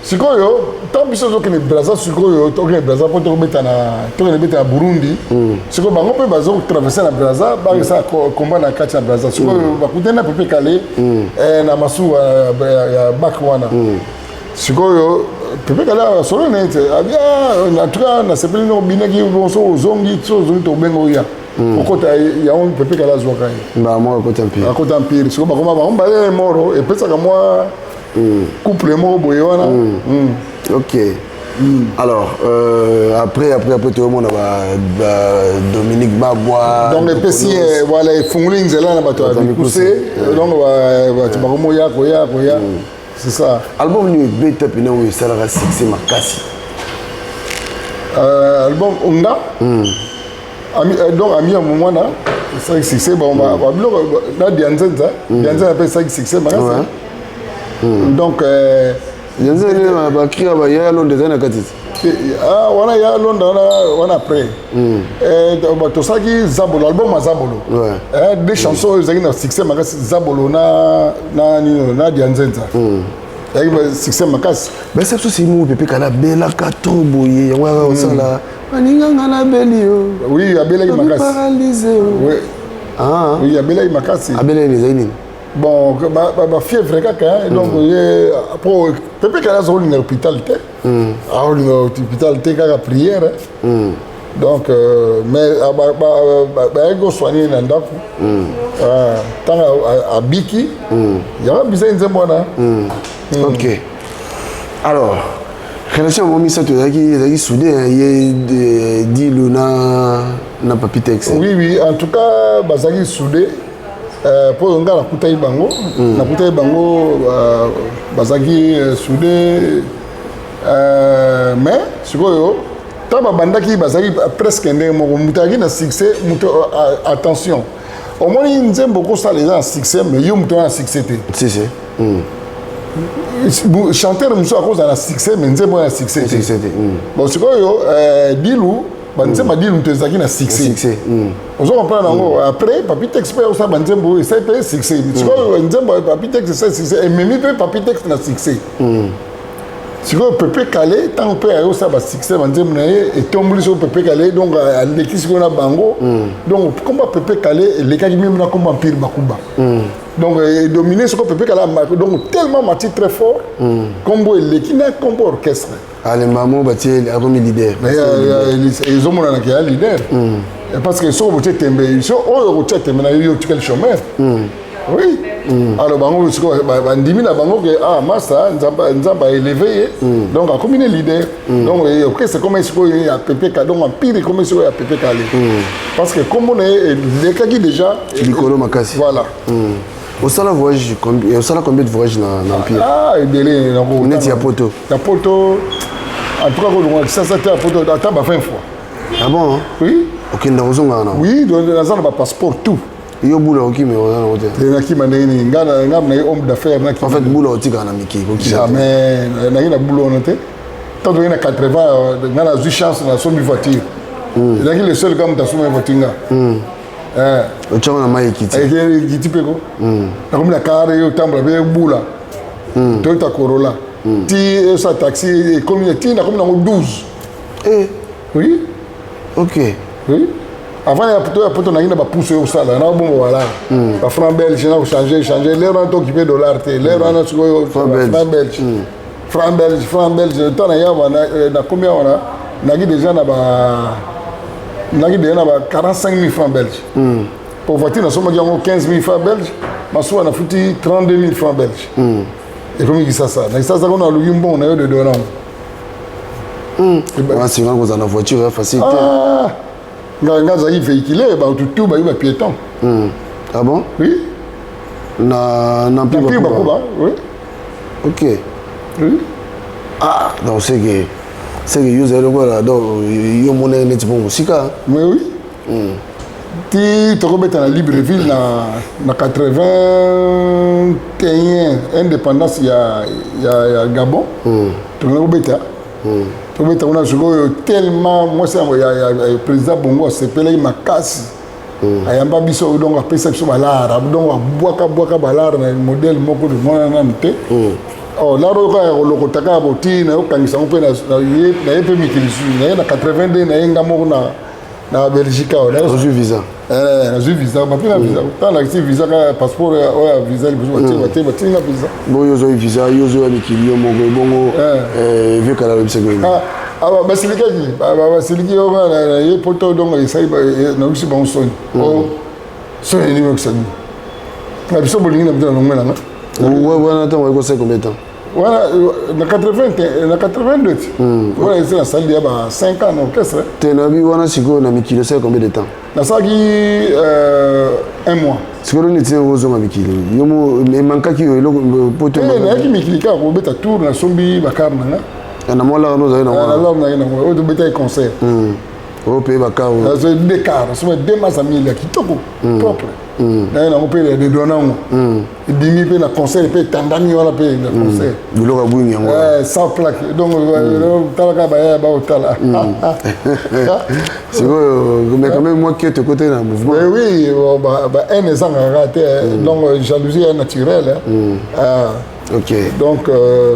Sikoyo ntango biso tozokende Braza, sikoyo tokende Braza mpo tokobeta na tokende beta na Burundi. Sikoyo bango mpe bazotraverser na Braza, bakesala combat na kati na Braza. Sikoyo bakutani na Pepe Kale na masuwa ya bak wana. Sikoyo Pepe Kale asolo na ye te abi en tout cas nasepeli ndenge obinaki bonso, ozongi so ozongi tokobenga oya okota yango. Pepe Kale azwaka ye. Mbala moko akota mpire. Akota mpire. Sikoyo bakoma bango baye moro epesaka mwa couple moko boye wana. Ok. Alors après toyomona ba Dominique Bagwa. Donc epesi voilà, efungoli nzela na bato ya bikuse, donc bato bakomoya koya koya, c'est ça. Album nini ebeta mpena oyo esalaka succès makasi? Album nga ami, donc ami ya mwana esalaki succès. Bon, babiloko na Dianzenza, Dianzenza mpe esalaki succès makasi. Donc Dianzenza bacri ya baya Londa ezali na kati. Wana ya Londa wana après tosalaki Zabolo, album ya Zabolo. Deux chansons oyo ezalaki na succès makasi, Zabolo na nini na Dianzenza, ezalaki succès makasi. Besa biso simu Pepe Kala abelaka trop boye, yango yaka kosala baninganga nabeli yo. Oui, abelaki makasi. Paralysé yo. Oui, abelaki makasi. Abelaki ezali nini? Bon, bafièvre kaka. Donc ye po Pepe Kala azokolinga hôpital te, akolinga hôpital te, kaka prière. Donc mais bayaki kosoigner na ndako. Ntango abiki, yango abisaki nzembo wana. Ok, alors relation yango misato ezalaki soudé, ye Dilu na Papi Tex. Oui, en tout cas bazalaki soudé mpo nga nakutaki bango bazalaki soudé. Mais sikoyo ntango babandaki bazalaki presque ndenge moko, moto azalaki na succès moto. Attention, omoni nzembo okosala eza na succès, mais yo moto wana na succès te. Si si. Chanteur mosusu akozala na succès, mais nzembo wana na succès te. Bon, sikoyo Dilu, banzembo ya Dilu moto ezalaki na succès, ozo comprendre yango. Après Papi Tex mpe osala banzembo oyo esali mpe succès. Sikoyo nzembo ya Papi Tex esali succès, ememi mpe Papi Tex na succès. Sikoyo Pepe Kale ntango mpe ayosala basuccès, banzembo na ye etomboli sikoyo Pepe Kale, donc aleki sikoyo na bango. Donc komba Pepe Kale elekaki meme na komba Empire Bakuba. Donc edomine soko Pepe Kala, donc tellement mati très fort, kombo eleki na kombo orchestre. Alemba mo batie, akomi leader. Ezomonanaka ya leader, parce que soko botie tembe, so oyo kotia tembe na yo, yo otikali chômeur. Oui, alors bango sikoyo bandimi na bango ke ah, masa Nzambe aélevé ye, donc akomi ne leader. Donc orchestre ekomi sikoyo ya Pepe Kale, donc empire ekomi sikoyo ya Pepe Kale, parce que kombo na ye elekaki déjà likolo makasi. Voilà. Osala voyage, osala combien de voyage na empire? Ah, ebele. Neti ya poto? Ya poto, en tout cas kolonga Kisasa te, ya poto ata ba 20 fois. Ah bon? Oui. Okenda kozongaka na? Oui, naza na bapasseport tout. Yo bula okimi, oza nango te? Nakima ndenge nini? Nga naye homme d'affaires. En fait, bula otikaka na mikili? Jamais naye na bula wana te. Tant toyei na 80, nga nazwi chance, nasombi voiture. Ezalaki le seul ka moto asombi voiture, nga. Otiango na mai, ekiti. Ekiti mpe ko nakomi na car, ye otambola mpe bula Toyota Corolla ti esa taxi ekomi ti nakomi nango 12. Oui. Oui, avant ya poto, ya poto nangi na bapusu oyo kosala na babomba balare, bafranc belge na kochange change. Lere wana tokipe dollar te, lere wana sikoyo franc belge, franc belge, franc belge. Ntango na yawa nakomi awa, naki déjà na ba naki déjà na ba 45 000 francs belge. Po voiture nasombaki yango 15 000 francs belge, masuwa nafuti 32 000 francs belge. Ekomi Kisasa, na Kisasa kuna aluki mbongo na yo de dollar. Wana kozala na voiture ya facile te. Nga azalaki véhiculé, bato tu bayi bapiéton. Ah bon? Oui. Na Empire Bakuba, oui. Ok. Oui. Ah, donc c'est que yo ozali lokola, donc yo monaki neti mpo mosika. Mais oui, ti tokobeta na Libreville na 81, indépendance ya Gabon. Tokenda kobeta, tobeta kuna. Sikoyo tellement mwasi ya président Bongo asepelaki makasi, ayamba biso, donc apesa biso balara, donc abwaka bwaka balara na modèle moko limona nanu te. Lara oyo kaka kolokota kaka boti nayokangisa yango mpe naye mpe mikili susu. Naye na 82, naye nga moko na Belgique awa. Ozwi visa? Nazwi visa, bapinga visa. Ntango nakisi visa kaka passeport oyo ya visa liboso, batie batie batinga visa. Bongo yo ozwi visa, yo ozoya mikili yo moko, ebongo vieux Kala alobisaki? Basilikaki, basiliki yo na ye poto, donc esali nayokisi bango soni. Soni nini oyokisa nini na biso? Bolingi na biso na longwe nanga. Wana ntango oyekosali combien de temps? Wana na 80, na 82 ti wana esi nasali ya ba 5 ans na orchestre. Te, nayebi wana. Sikoyo na mikili osali combien de temps? Nasalaki un mois. Sikoyo neti ozonga mikili, yo mo emankaki yo eloko poto? Nayaki mikili kaka kobeta tour, nasombi bacar na nga. Na mwa lara ozali na lara naye nango oyo tobetaki concert. Oyo mpe bacar? Deux car, nasombi deux Mazda mille ya kitoko, propre. Naye nango mpe ya dedona yango ebimi mpe na concert, mpe etandami wana mpe na concert. Biloko ya bwingi yango. Sans plaque, donc talaka baya baotala. Sikoyo, mais quand même moi ke tokote na mouvement. Mais oui, ba haine ezangaka te, donc jalousie est naturelle. Ok. Donc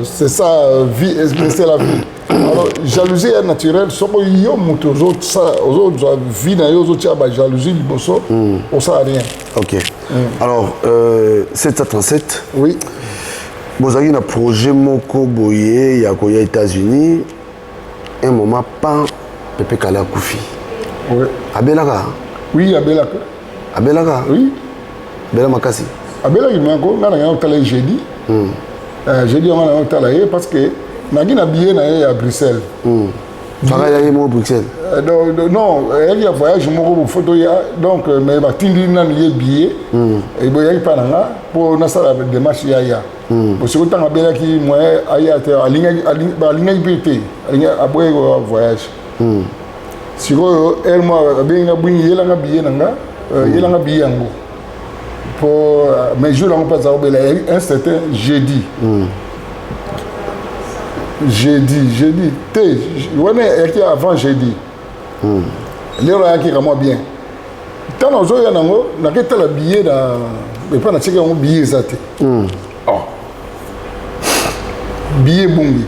c'est ça, vie, c'est la vie. Alors jalousie est naturelle. Soko yo moto ozozwa vie na yo, ozotia bajalousie liboso, osala rien. Ok. Alors 737. Oui. Bozalaki na projet moko boye ya koya États-Unis. Un moment pan, Pepe Kale akufi. Oui. Abelaka? Oui, abelaka. Abelaka? Oui. Abela makasi? Abelaki mako. Nga na ngai otala ye jeudi. Jeudi yango na otala ye, parce que naki na billet na ye ya Bruxelles. Faka ya ye moko Bruxelles? Non, eyaki ya voyage moko bofo toya, donc mais batindi nanu ye billet, eboyaki mpa na nga mpo nasala démarche ya ya bosiko. Ntango abelaki, moyen aya te, alingaki mpe te, aboyaki voyage. Sikoyo ere mo abengi nga bwingi, yelanga billet na nga, yelanga billet yango po mais jour yango mpe aza kobela un certain jeudi. Jeudi te, wana eyaki avant jeudi. Lelo ayaki kamwa bien. Ntango nazoya nango, naketala billet na epai natiaki yango, billet eza te. Oh, billet ebongi.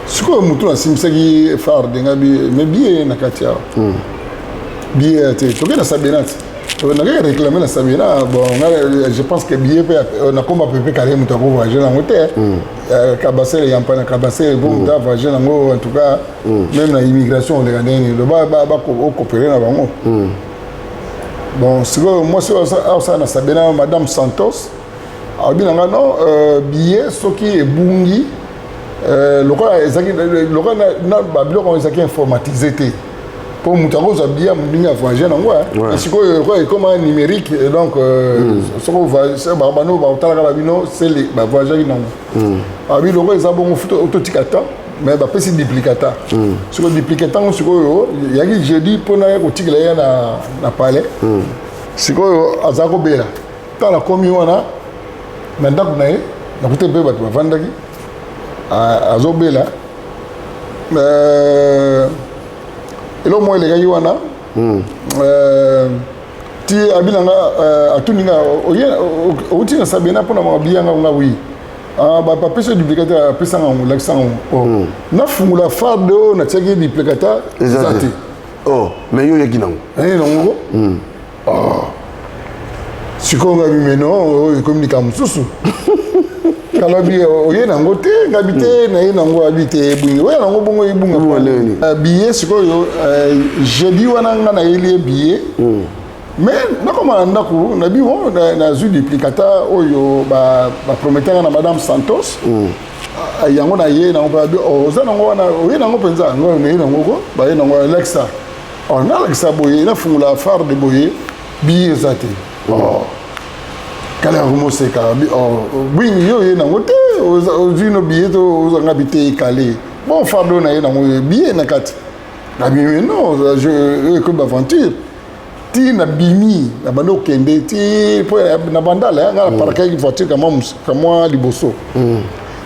Sikoyo motu nasimbisaki farde nga, mais billet na kati awa, billet ya te. Toke na Sabena ti. Nakei réclamer na Sabina. Bon, nga je pense que billet mpe nakoma pepe kare moto ako voyage nango te. Kabasele yampa na Kabasele po moto avoyage nango, en tout cas même na immigration oleka ndenge nini loba okopere na bango. Bon, sikoyo mwasi oyo aosala na Sabina, madame Santos, alobi na nga non, billet soki ebungi, lokola ezalaki lokola na babiloko yango ezalaki informatisé te mpo moto akozwa billet ndenge avoyage nango. Sikoyo lokola ekoma numérique, et donc soki bano bakotalaka babino sele bavoyageaki nango, abi lokola eza bongo futo ototika temps, mais bapesi duplicata. Sikoyo duplicata yango sikoyo yaki jeudi mpona ye kotikela ye na palais. Sikoyo aza kobela. Ntango nakomi wana na ndako na ye, nakuti mpe bato bavandaki, azobela. Eloko moko elekaki wana ti abi na nga, atuni nga: "Outi na Sabena mpona mabiyanga nga?" "Oui." Bapesi yo duplicata? Apesanga yango, lakisanga yango. Nafungola farde oyo natiaki duplicata, eza te. Oh, mais yo oyaki nango? Naye nango. Sikoyo ngabi me non, oyo ekomi likambo mosusu. Kalobi oye nango te? Ngabi te, naye nango. Abi te, ebungi, oya nango bongo ebunga billet. Sikoyo jeudi wana nga nayeli ye billet, mais nakoma na ndako, nabi bon, nazwi duplicata oyo baprometanga na madame Santos yango na ye nango mpe. Abi oza nango wana, oye nango mpenza? Ngo naye nango ko baye nango, alakisa. Nalakisa boye, nafungola farde boye, billet eza te. Kala yango moseka: "Bwingi, yo oye nango te? Ozwi no billet to ozanga bi te?" Ekale bon, farde oyo naye nango, billet na kati. Nabimi non, oyo ekomi baventure. Ti nabimi, nabandi kokende ti mpo na Bandala nga naparakaki voiture kamwa liboso.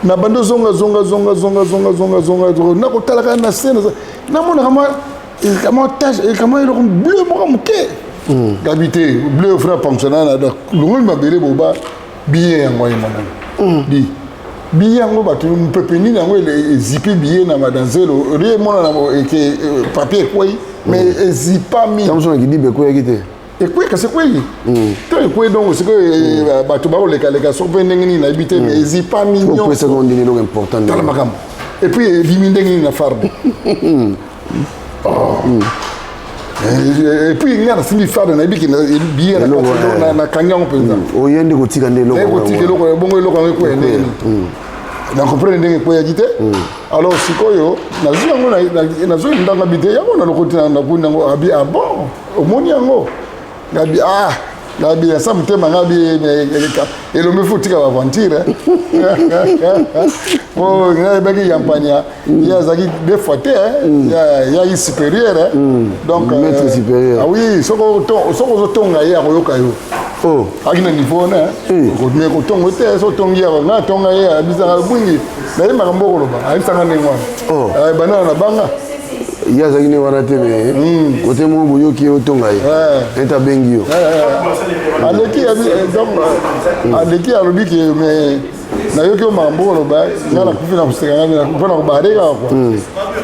Nabandi ozonga, zonga, zonga, zonga, zonga, zonga, zonga, nakotalaka na se, namonaka kamwa tache, kamwa eloko bleu moko moke. Gabi te, bleu frère fonctionnaire na longoli mabele boba billet yango emonani di billet yango. Bato mopepe nini yango ezipi billet na nzelo olie emonana eke papier ekwei, mais ezipami. Ntango na kidiba ekweyaki te? Ekwei, kasi ekwei to ekwei. Donc sikoyo bato bakolekaleka soki mpe ndenge nini, nayebi te, mais ezipami. Nyonso ndenge eloko important. Tala makambo. Et puis ebimi ndenge nini na farde? Et puis nga nasimbi farde, nayebi ke billet nakangi yango mpenza. Oye nde kotika nde eloko? Kotika eloko bongo, eloko yango ekweya ndenge nini? Na comprendre ndenge ekweyaki te. Alors sikoyo nazwi yango, nazwi ndanga bi te yango nalokoti nakuni yango. Abi: "Ah bon, omoni yango?" Ngabi: "Ah." Ngabi asa motema, ngabi elombe fo tika baventure po nayebaki yampania ye azalaki deux fois te, yaki supérieur, donc maître supérieur. Ah oui, soki ozotonga ye akoyoka yo. Aki na niveau wana, mais kotongo te. So otongi yako, nga atonga ye, abisanga: "Bwingi, naye makambo okoloba." Ayebisanga ndenge wana banana na banga. Ye azalaki nde wana te, mais kote moko boyoki ye otonga ye ete abengi yo. Aleki donc, aleki alobi ke mais nayoki yo makambo koloba, nga nakufi na koseka nga mpona kobare kaka kua.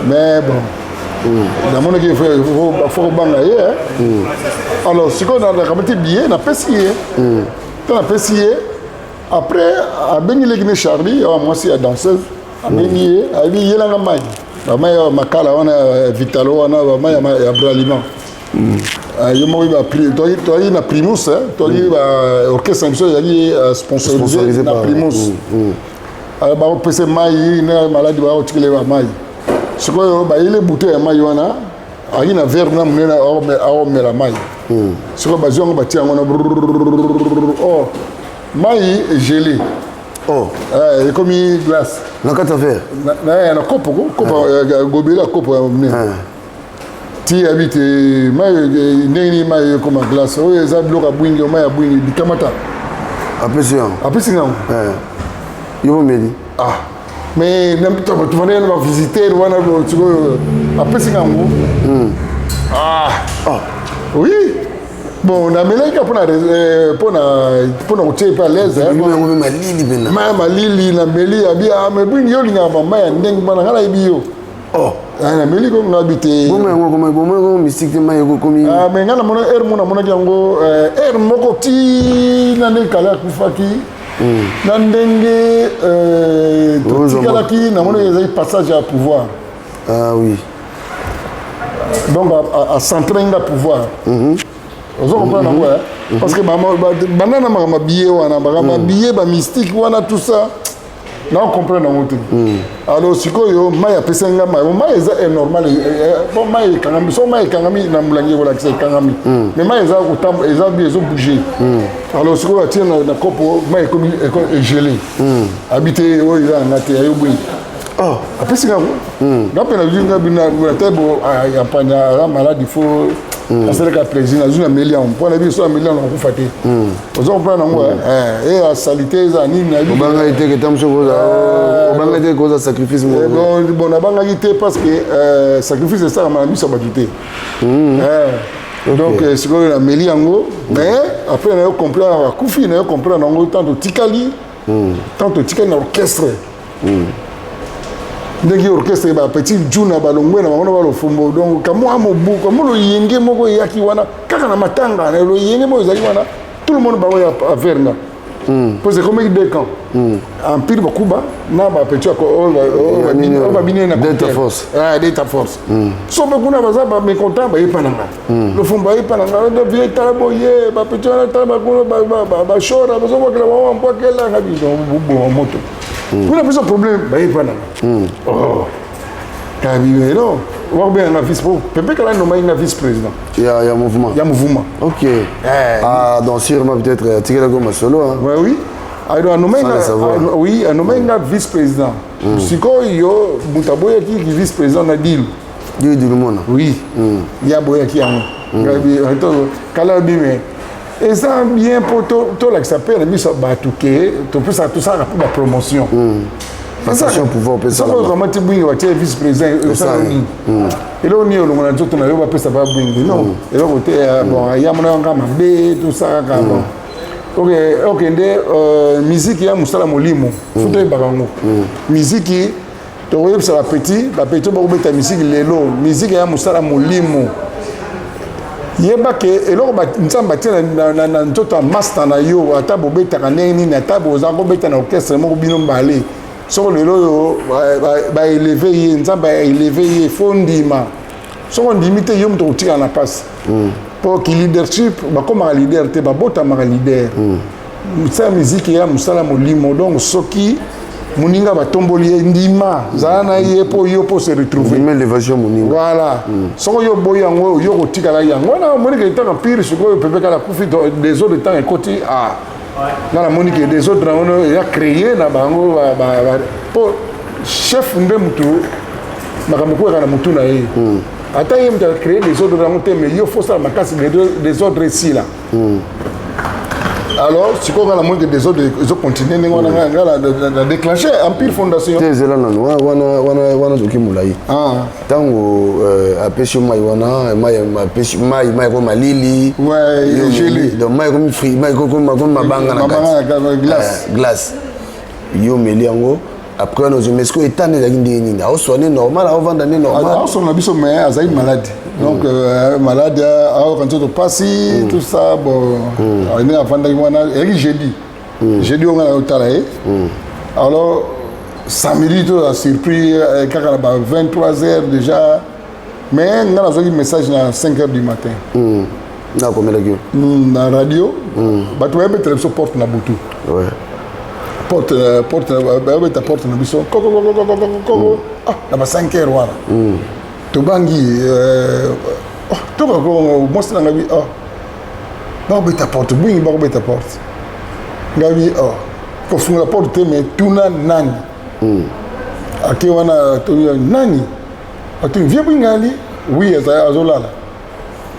Mais bon, namonaki faut kobanga ye. Alors sikoyo nakamati billet, napesi ye te, napesi ye. Après abengi leki ne Charlie awa, mwasi ya danseuse. Abengi ye, ayebi yelanga mai, bamai ya makala wana ya Vitalo wana, bamai ya Bralima. Yo moko toyaki na Primus, toyaki baorchestre na biso ezalaki sponsorisé na Primus. Bakopesa mai na maladi, bakotikele bamai. Sikoyo bayeli bouteille ya mai wana, ayaki na verre na monene, akomela mai. Sikoyo bazwi yango, batia yango na or mai egelé. Oh. Ekomi glace. Na kati ya verre? Na kopo, kopo gobele ya kopo ya monene. Ti yabi te mai ndenge nini mai ekoma glace? Oyo eza biloko ya bwingi, mai ya bwingi bikamata. Apesi yango? Apesi yango. Yo bomeli? Ah, mais tofandaki na bavisiteur wana. Sikoyo apesi yango. Ah oui, bon, namelaki kaka mpona kotia epe à l'aise. Yango mpe malili mpena. Mai ya malili, nameli. Abi: "Ah, mais bwingi, yo olingaka bamai ya ndenge wana, ngai nayebi yo." Oh. Ah, nameli ko ngabi te. Bongo yango koma bongo yango mystique te mai ekokomi. Ah mais nga namona heure moko namonaki yango euh, heure moko ti na ndenge kala akufaki. Hmm. Na ndenge euh, totikalaki namonaki ezali passage ya pouvoir. Ah oui. Donc acentre nga pouvoir. Mm -hmm. Ozo comprendre yango mm -hmm. Parce que banda na makambo ya billet wana makambo ya hmm. billet ba mystique wana tout ça. Na comprendre yango te. Hmm. Alors sikoyo mai apesaki nga mai, mai eza anormal, eh, eh, po mai ekangami, so mai ekangami na molangi ekolakisa ekangami. Hmm. Mais mai eza kotambola, eza bi ezo bouger. Hmm. Alors sikoyo atie na, na kopo mai ekomi egelé. Abi te oyo eza yanga te, ayo boye. Oh. Apesi nga yango. Nga mpe nazwi nga na te bo ah, ya mpanya aza malade il faut asalaka plaisir nazwi na meli yango mpo na biso na meli yango nakokufa te. Ozo comprendre yango eh eh salite eza nini na obangaki te keta mosusu koza eh, obangaki te koza sacrifice moko eh, bon bon nabangaki te parce que euh, sacrifice esalama na miso ya bato te hmm. eh, donc euh, sikoyo nameli yango mais après nayo comprendre akufi nayo comprendre yango tant totikali hmm. tant totikali na orchestre hmm. ndenge orchestre ba petit juna balongwe na bango na balofombo donc kamwa mobu kamwa loyenge moko eyaki wana kaka na matanga na loyenge moko ezalaki wana tout le monde bango ya vers nga mpo mm. ekomaki deux camps mm. empire bakuba na bapetit oyo babini na delta force ah, delta force mm. so mpe kuna baza bamécontent bayepa na nga lofombo bayepa na nga vie tala boye bapetit wana tala bakuna bashora bazobwakela bango bambwakela nga boboma moto kuna biso problème bayepa na nga oh. Kabi non wakobenga nga vice pepe kala nomaki nga vice président ya, ya mouvement ya mouvement ok eh, ah donc sûrement peut-être euh, atikelaki yo masolo hein? ouais, oui alors anomaki nga ah, oui anomaki nga vice président mm. sikoyo moto aboyaki vice président na dilu dilu dilumona oui mm. ye aboyaki yango mm. kala bime eza bien mpo tolakisa mpe na miso ya bato ke topesaka tosalaka mpe bapromotion mm. passation pouvoir opesa okamati bwingi batie vice président osala nini mm. eloko nini olongola nzoto na yo bapesa ba bwingi non mm. eloko te euh, bon ya mona yanga mabe tosala kaka bon ok ok nde euh, miziki ya mosala molimo fo toyebaka yango miziki tokoyebisa bapetit bapetit bakobeta miziki lelo miziki ya mosala molimo yeba ke eloko nzambe atie na nzoto ya masta na yo ata bobetaka ndenge nini ata boza kobeta na orchestre moko bino mbale soko lelo oyo baeleve ye nzambe aeleve ye fo ndima soko ondimi te yo moto okotikala na mpasi mpo ki leadership bakomaka leader te babotamaka leader mosala miziki ya mosala molimo donc soki moninga batomboli ye ndima zala na ye mpo yo mpo se retrouver voilà mm. soko yo oboyi yango yo kotikala yango wana omoni ke ntango pire sikoyo pepe kala akufi desordre ntango ekoti ah nga namoni ke desordre yango eya créé na bango mpo chef nde motu makambo ekweyaka na motu na ye mm. ata ye moto acréé desordre yango te mais yo fosala makasi desordre esila Hmm. Alors, sikoyo nga namoni ke desordre ezocontinue ndenge wana nga nga na déclenché empire fondation te ezela nanu wana wana wana toki molai ah. ntango euh, apesi yo mai wana mai apesi mai mai ekomi malili donc mai ekomi fri mai ekomi mabanga na kati glace euh, glace yo omeli yango après wana ozwi mais sikoyo etat nde ezalaki ndenge nini aoswane normal aovanda nde normal aoswana biso mais azali malade donc mm. euh, malade aoka nzoto mpasi mm. tout ça bon mm. ndenge afandaki wana ezalaki jeudi jeudi oyo ngai nayotala ye alors samedi toza surpris euh, kaka na ba 23 heures déjà mais ngai nazwaki message na 5 heures du matin nakomelaki yo na radio bato bayebetela biso porte na butu porte euh, porte bayebeta porte na biso kokokokokokoko ah na ba 5 heures wana tobangi euh, oh, tokako mwasi na ngai bi oh bakobeta porte bwingi bakobeta porte ngai bi oh kofungola porte te mais tuna nani ake wana nani atuni vie bwingali oui azolala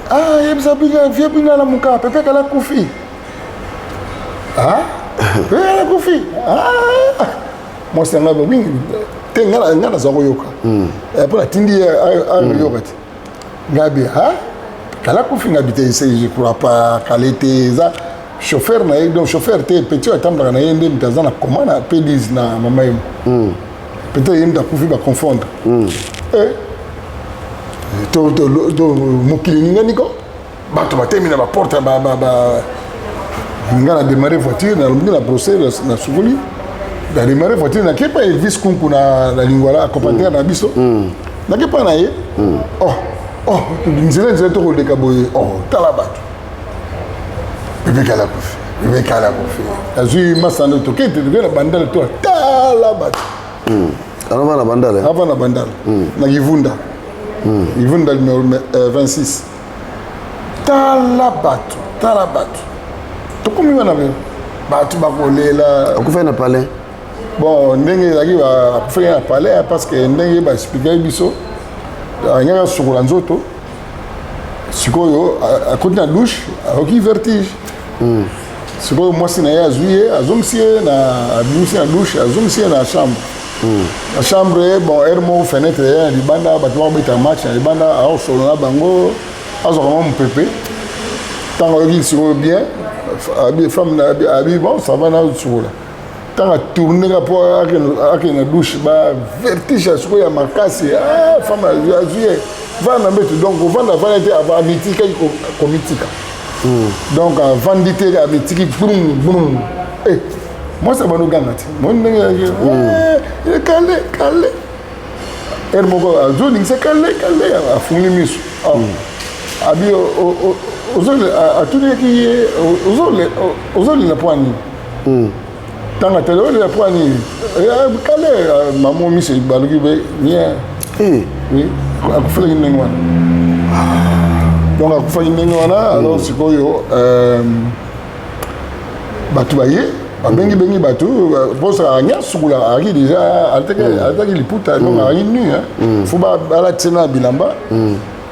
ah yebisa bino vie bino alamuka pepe kala kufi ah pepe kala kufi ah mwasi na ngai mingi te ngai naza koyoka hmm. eh, mpo natindi ye ayoka te ngai bi ah kala kufi ngai bi te je crois pas kale te eza chauffeur na ye donc chauffeur te petit oyo atambolaka na ye nde moto aza na koma na p10 na mama ye hmm. peut-être ye moto akufi baconfondre hmm. Eh, mokili eningani ko bato batemi na baporte nga na démarre voiture nalobiki na brose nasukoli na démarre voiture nake pa Elvis Kunku na Lingwala accompagnateur na biso nake pa na ye oh oh nzela nzela tokoleka boye oh tala bato Pepe Kale akufi Pepe Kale akufi nazwi masano toke toke na bandala to tala bato Avant na bandala avant na bandala na Kivunda Kivunda numéro 26 tala bato tala bato tokomi wana be bato bakolela akufaki na palais bon ndenge ezalaki akufaki na palais parce que ndenge baexplikaki biso alingaki asukola nzoto sikoyo akoti na douche ayoki vertige sikoyo mwasi na ye azwi ye azongisi ye na abimisi na douche azongisi ye na chambre na chambre bon heure moko fenêtre ye na libanda bato bakobeta match na libanda aosolo na bango azwaka mwa mopepe ntango ayoki sikoyo bien abi femme na abi bon ça va nasukola ntango atourne ka mpo akende na douche ba vertige ya sikoyo ya makasi femme azwi ye vanda na mbeto donc ovanda avanda te amitikaki komitika donc avandi te amitiki brum brum eh mwasi abandi oganga te moni ndenge yaki kale kale heure moko azolingisa kale kale afungoli miso abi atunaki ye ozolela mpo nini ntango atali olela mpo nini kale mamo miso baluki be nie oui akufaki ndenge wana donc akufaki ndenge wana alors sikoyo bato baye babengibengi bato mposa anya sukola ayaki déjà alataki liputa donc ayaki nu faut balatise na bilamba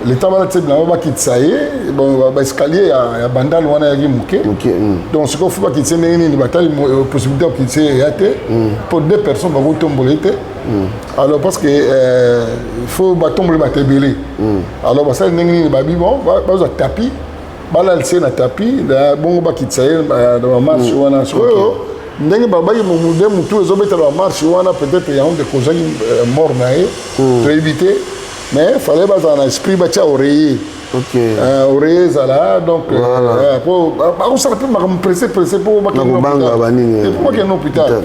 le temps balatisa bilamba bakitisa ye bon baescalier ya bandal wana eyaki moke donc sikoyo faut bakitisa ndenge nini batali possibilité ya kokitisa ye eya te mpo deux personnes bakotombola ye te alors parce que faut batombola bato ebele alors basali ndenge nini babi bon bazwa tapis balalisa ye na tapis bongo bakitisa ye na bamarche wana sikoyo ndenge babaki nde motu ezobetela bamarche wana peut-être yango nde kozaki mort na ye toyebi te mais fallait bazala na esprit batia oreiller oreiller ezala donc po bakosala mpe makambo pressé pressé mpo bakende hôpital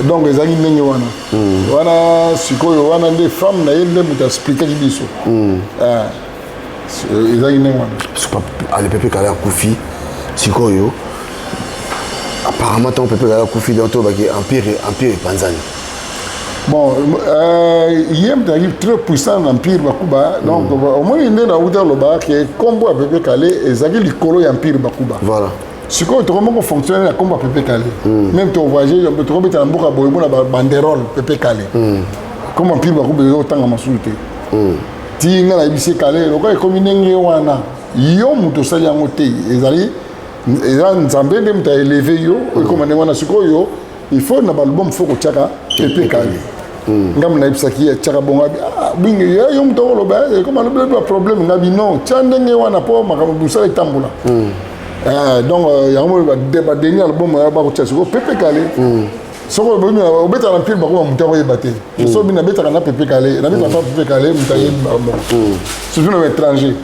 donc ezalaki ndenge wana wana sikoyo wana nde femme na ye nde moto aexplikaki biso ezalaki ndenge wana ale Pepe Kale akufi sikoyo apparemment ntango Pepe Kale akufi donc tolobaki empire epanzani bon ye moto azalaki très puissant na empire bakuba donc omoni nde nauti aloba ke nkombo ya Pepe Kale ezalaki likolo ya empire bakuba voilà sikoyo tokomi kofonctionne na nkombo ya Pepe Kale même tovoyage tokobeta na mboka boye mona banderole Pepe Kale comme empire bakuba eza kotanga masusu te ti nga nayebisi Kale lokola ekomi ndenge wana yo moto osali yango te ezali eza nzambe nde moto aélevé yo ekoma ndenge wana sikoyo il faut na baalbum faut kotiaka Pepe Kale ngambo nayebisaki ye atiaka bongo abi bingi yo moto okoloba ekoma lobi baproblème ngabi non tia ndenge wana mpo makambo mosala etambola donc yango badeni album bakotia sikoyo Pepe Kale soki obetaka na empire bakoma moto akoyeba te soki obi nabetaka na Pepe Kale nabetaka pa Pepe Kale moto ayebi bango surtout na baétranger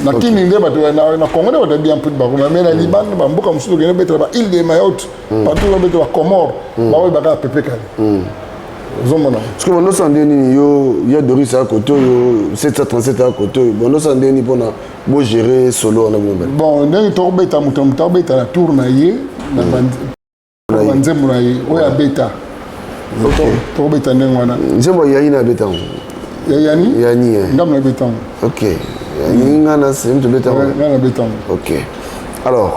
na kini nde bato na congo nde bato bayebi empire bakoma mais na libanda bamboka mosusu okende obetela ba île de mayotte partout babetela bacomore baoyebaka Pepe Kale ozomona parce que bandosala nde nini yo ya doris aya kote oyo 737 aya kote oyo bandosala nde nini mpona bogérer solo wana bino bale bon ndenge tokobeta moto moto akobeta na tour na ye na banzembo na ye oyo abeta tokobeta ndenge wana nzembo yayi na abeta yango yani yani ngambo nabeta yango ok yani nga na se moto obeta yango nga nabeta yango ok alors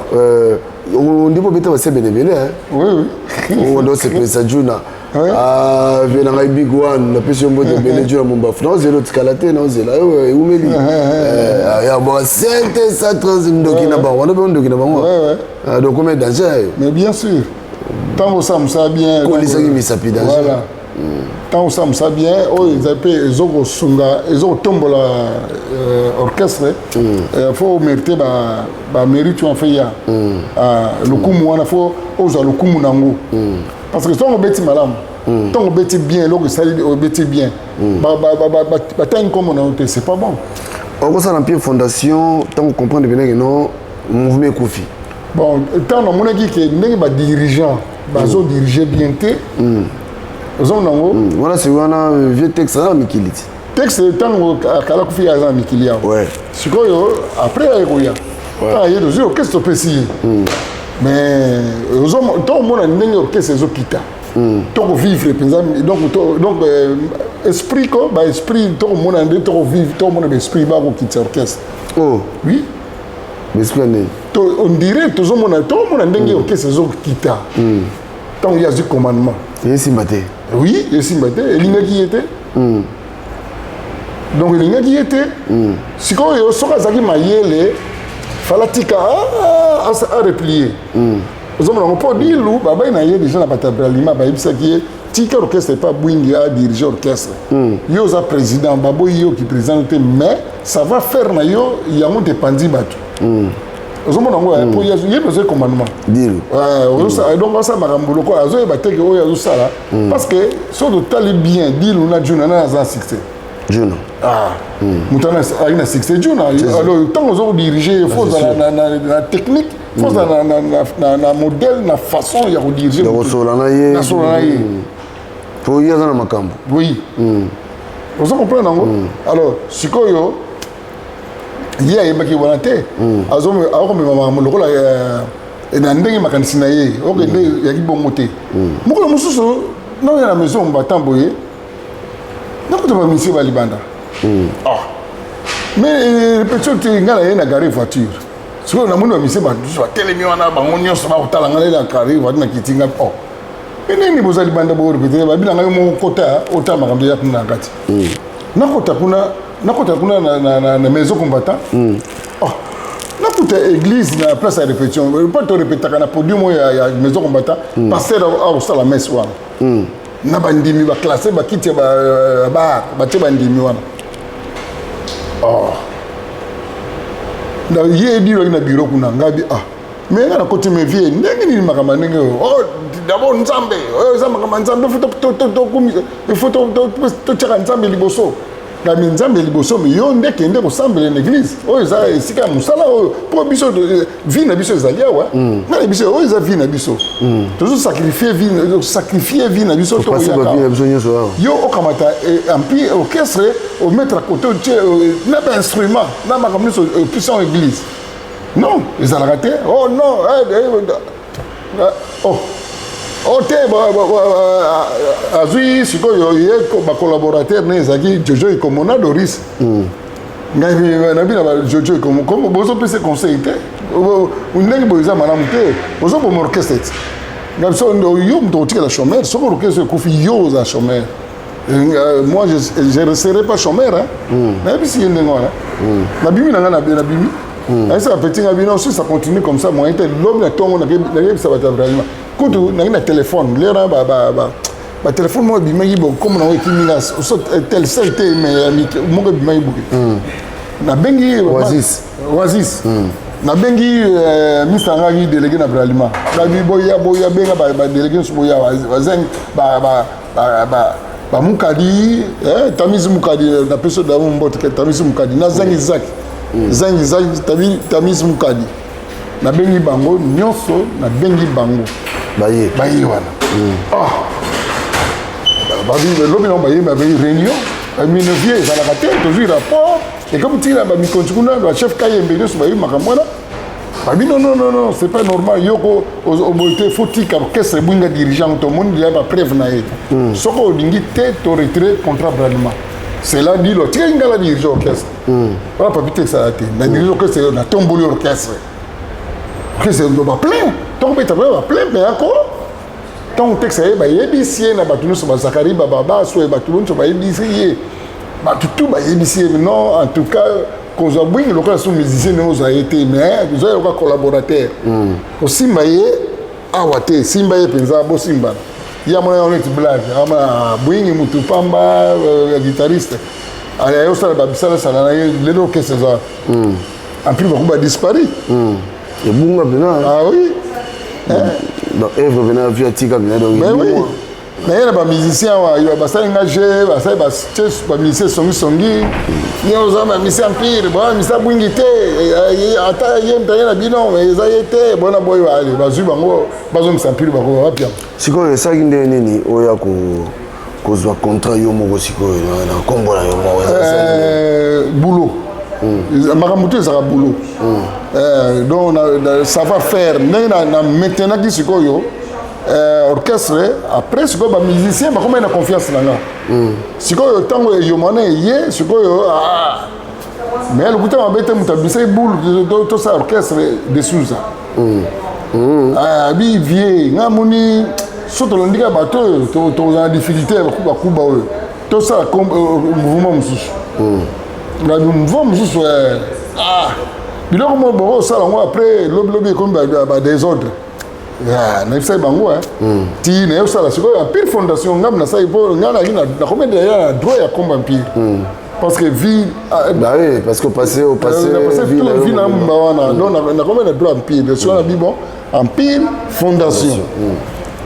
ondi mpo obeta basebene ebele oui oui ondo osepelisa juna ve na ngai big one napesi yo mbote ebele juna mombafu naozela otikala te naozela eumeli ya bwaka 730 ndoki na bango wana mpe ndoki na bango donc combien danger mais bien sûr ntango osala mosala bien kolisaki misapi danger voilà ntango osala mosala bien oyo eza mpe ezokosunga ezokotombola orchestre faut omérite bamérite wana faut ya lokumu wana faut ozwa lokumu nango parce que soki obeti malamu Ntango obeti bien, eloko esali, obeti bien, batangi nkombo na yo te, c'est pas bon. Okosala Empire Fondation ntango comprendre peneke no mouvement ekufi? Bon, ntango namonaki ke ndenge badirigeant bazodirige bien te, ozomona yango. Wana sikoyo wana vieux Texte aza na mikili ti? Texte ntango kala kufi, aza na mikili awa. Sikoyo après aye koya, ntango aye, tozwi orchestre, topesi ye, mais ntango omona ndenge orchestre ezokita, tokovivre mpenza. Donc esprit ko baesprit, tokomona nde tokovivre, tokomona baesprit bakokitisa orchestre. Oh. Oui. Baesprit ya ndenge? On dirait tozomona, tokomona ndenge orchestre ezokita ntango ye azwi commandement. Esimba te. Oui, esimba te, elingaki ye te. Donc elingaki ye te. Sikoyo soki azalaki mayele, fala tika areplier. Ozomona yango, mpo dilu babai na ye déjà na bato ya Bralima bayebisaki ye: tika orchestre epa Bwingi adirige orchestre, yo oza président. Baboyi yo ki président te, mais ça va faire na yo yango te epanzi bato. Ozomona yango, mpo ye azwi commandement. Dilu. Donc asala makambo lokola azoyeba te ke oyo azosala, parce que soki totali bien, Dilu na Juna, nani aza na succès? Juno. Ah, moto wana azali na succès, Juna. Alors ntango oza kodirige, faut ozala na technique, faut ozala na modèle, na façon ya kodirige. Ya kosola na ye. Nasola na ye. Po ye aza na makambo. Oui, oza comprendre yango. Alors sikoyo ye ayebaki wana te, akomema makambo lokola na ndenge makanisi na ye. Okende yaki bongo te. Mokolo mosusu naoya na maison batan boye, nakuta bamisie balibanda. Ah, mais répétition te, ngai na ye na gare voiture. Sikoyo namoni bamisie basusu batelemi wana, bango nyonso bakotala ngai na gare voiture. Na kiti ngai: oh, me nini boza libanda borépéter? Babi na ngai moko: kota, otala makambo eza kuna na kati. Nakota kuna, nakota kuna na maison combattant. Oh, nakuta église na place ya répétition, mpo torépétaka na podium oyo ya maison combattant. Pasteur akosala messe wana na bandimi, baclasse bakiti ya bar, batie bandimi wana. Oh. Na ye edilwaki na bureau kuna. Ngai bi: ah, mais ngai nakoti, mais vieux, ndenge nini makambo ya ndenge oyo? Oh, d'abord Nzambe, oyo eza makambo ya Nzambe, il faut totiaka Nzambe liboso. Ngai: Nzambe liboso, mais yo nde kende kosambela na église. Oyo eza esika ya mosala oyo, mpo biso vie na biso ezali awa. Ngai na biso, oyo eza vie na biso, tozosacrifie vie, sacrifie vie na biso. Topasi bavie na biso nyonso awa. Yo okamata empire orchestre, omettre à côté, otie na bainstrument na makambo nyonso, puissant église. Non, ezalaka te. Oh non, oh oh te. Azwi sikoyo ye bacollaborateur ne ezalaki Jojo Ikomo na Doris. Ngai nabi na Jojo Ikomo: komo bozopesa conseil te, ndenge boye eza malamu te, ozoboma orchestre ti. Ngai biso yo moto otikala chômeur soki orchestre ekufi, yo oza chômeur. Moi je resterai pas chômeur, hein. Nayebisi ye ndenge wana, nabimi na ngai, nabimi, nayebisa bapeti ngai bino: si ça continue comme ça, moyen te. Lobi na ntongo nayebisa bato ya vraiment kutu nangi na telefone lera batelefone moko ebimaki bo kombo nango ekimi nga so Telcel te, mais moko ebimaki boke, nabengi. Oasis. Oasis. Nabengi mista ngaki délégué na Bralima. Ngabi: boya, boya, benga badélégué nyonso, boya, bazeng bamukadi, Tamisi Mukadi. Napesi damo mbote, Tamisi Mukadi na Zangi Zaki, Zangi Zaki, Tamisi Mukadi. Nabengi bango nyonso, nabengi bango. Baye. Baye wana. Ah, lobi nango baye, babengi réunion minovie. Ezalaka te, tozwi rapport, ekomi ntina bamikonzi kuna, bachef Kayembe nyonso bayebi makambo wana. Babi: non, non, non, non, c'est pas normal. Yoko oboye te, faut tika orchestre ebwinga dirigeant. Tomoni deja bapreuve na ye. Soki olingi te, to retire contrat Bralima. Cela dit, lo tikaki ngai la dirige orchestre wana. Papi te, esala te na dirige orchestre, natomboli orchestre, orchestre baplein, ntongo beta mpe baplein mpe yako. Ntango Texte ye, bayebisi ye na bato nyonso, bazakari bababaso, bato nyonso bayebisi ye, bato tu bayebisi ye: non, en tout cas kozwa Bwingi lokola so musicien ndenge ozwa ye te, mais ozwa ye lokola collaborateur, kosimba ye awa te, simba ye mpenza, bosimbana. Ye amona yango neti blague, amona Bwingi mutu pamba ya guitariste, aye osala babisalasala na ye. Lelo orchestre eza en plus baku badisparu. Ebunga mpena. Ah oui. Donc œuvre mpena vi atika mpena donc. Ben oui. Naye na bamusicien awa basali nga je basali batie bamusicien songisongi ye oza bamusicien empire bona musicien bwingi te eh, eh, ata ye moto aye na bino eza ye te bona boyo ale bazwi bango bazongisa empire bango wapi yango sikoyo esalaki ndenge nini oya kozwa contrat yo moko sikoyo na nkombo na yo moko eh, boulot hmm. makambo te ezalaka boulot hmm. donc ça va faire ndenge na maintenaki sikoyo Euh, orchestre après sikoyo bamusicien bakomaki na confiance na nga mm. sikoyo ntango eyoma wana eye sikoyo ah, mais lokuta mabe te moto abisaki boule tosala orchestre de souza mm. mm. ah, abi vie nga moni so tolandi kaka bato oyo tokozala na difficulté ya bakuba oyo tosala euh, mouvement mosusu na mouvement mosusu eh, ah, biloko moko bokosala yango après lobilobi ekomi badésordre nayebisaki bango hmm. ti naye kosala sikoyo empire fondation ngai nasali mpo ngai nayaki nakomi deja na droit ya kombo empire hmm. parce que vie ah, bah oui, parce que passé au passé euh, vie vie na mba wana hmm. donc nakomi na droit empire sikoyo nabi bon empire fondation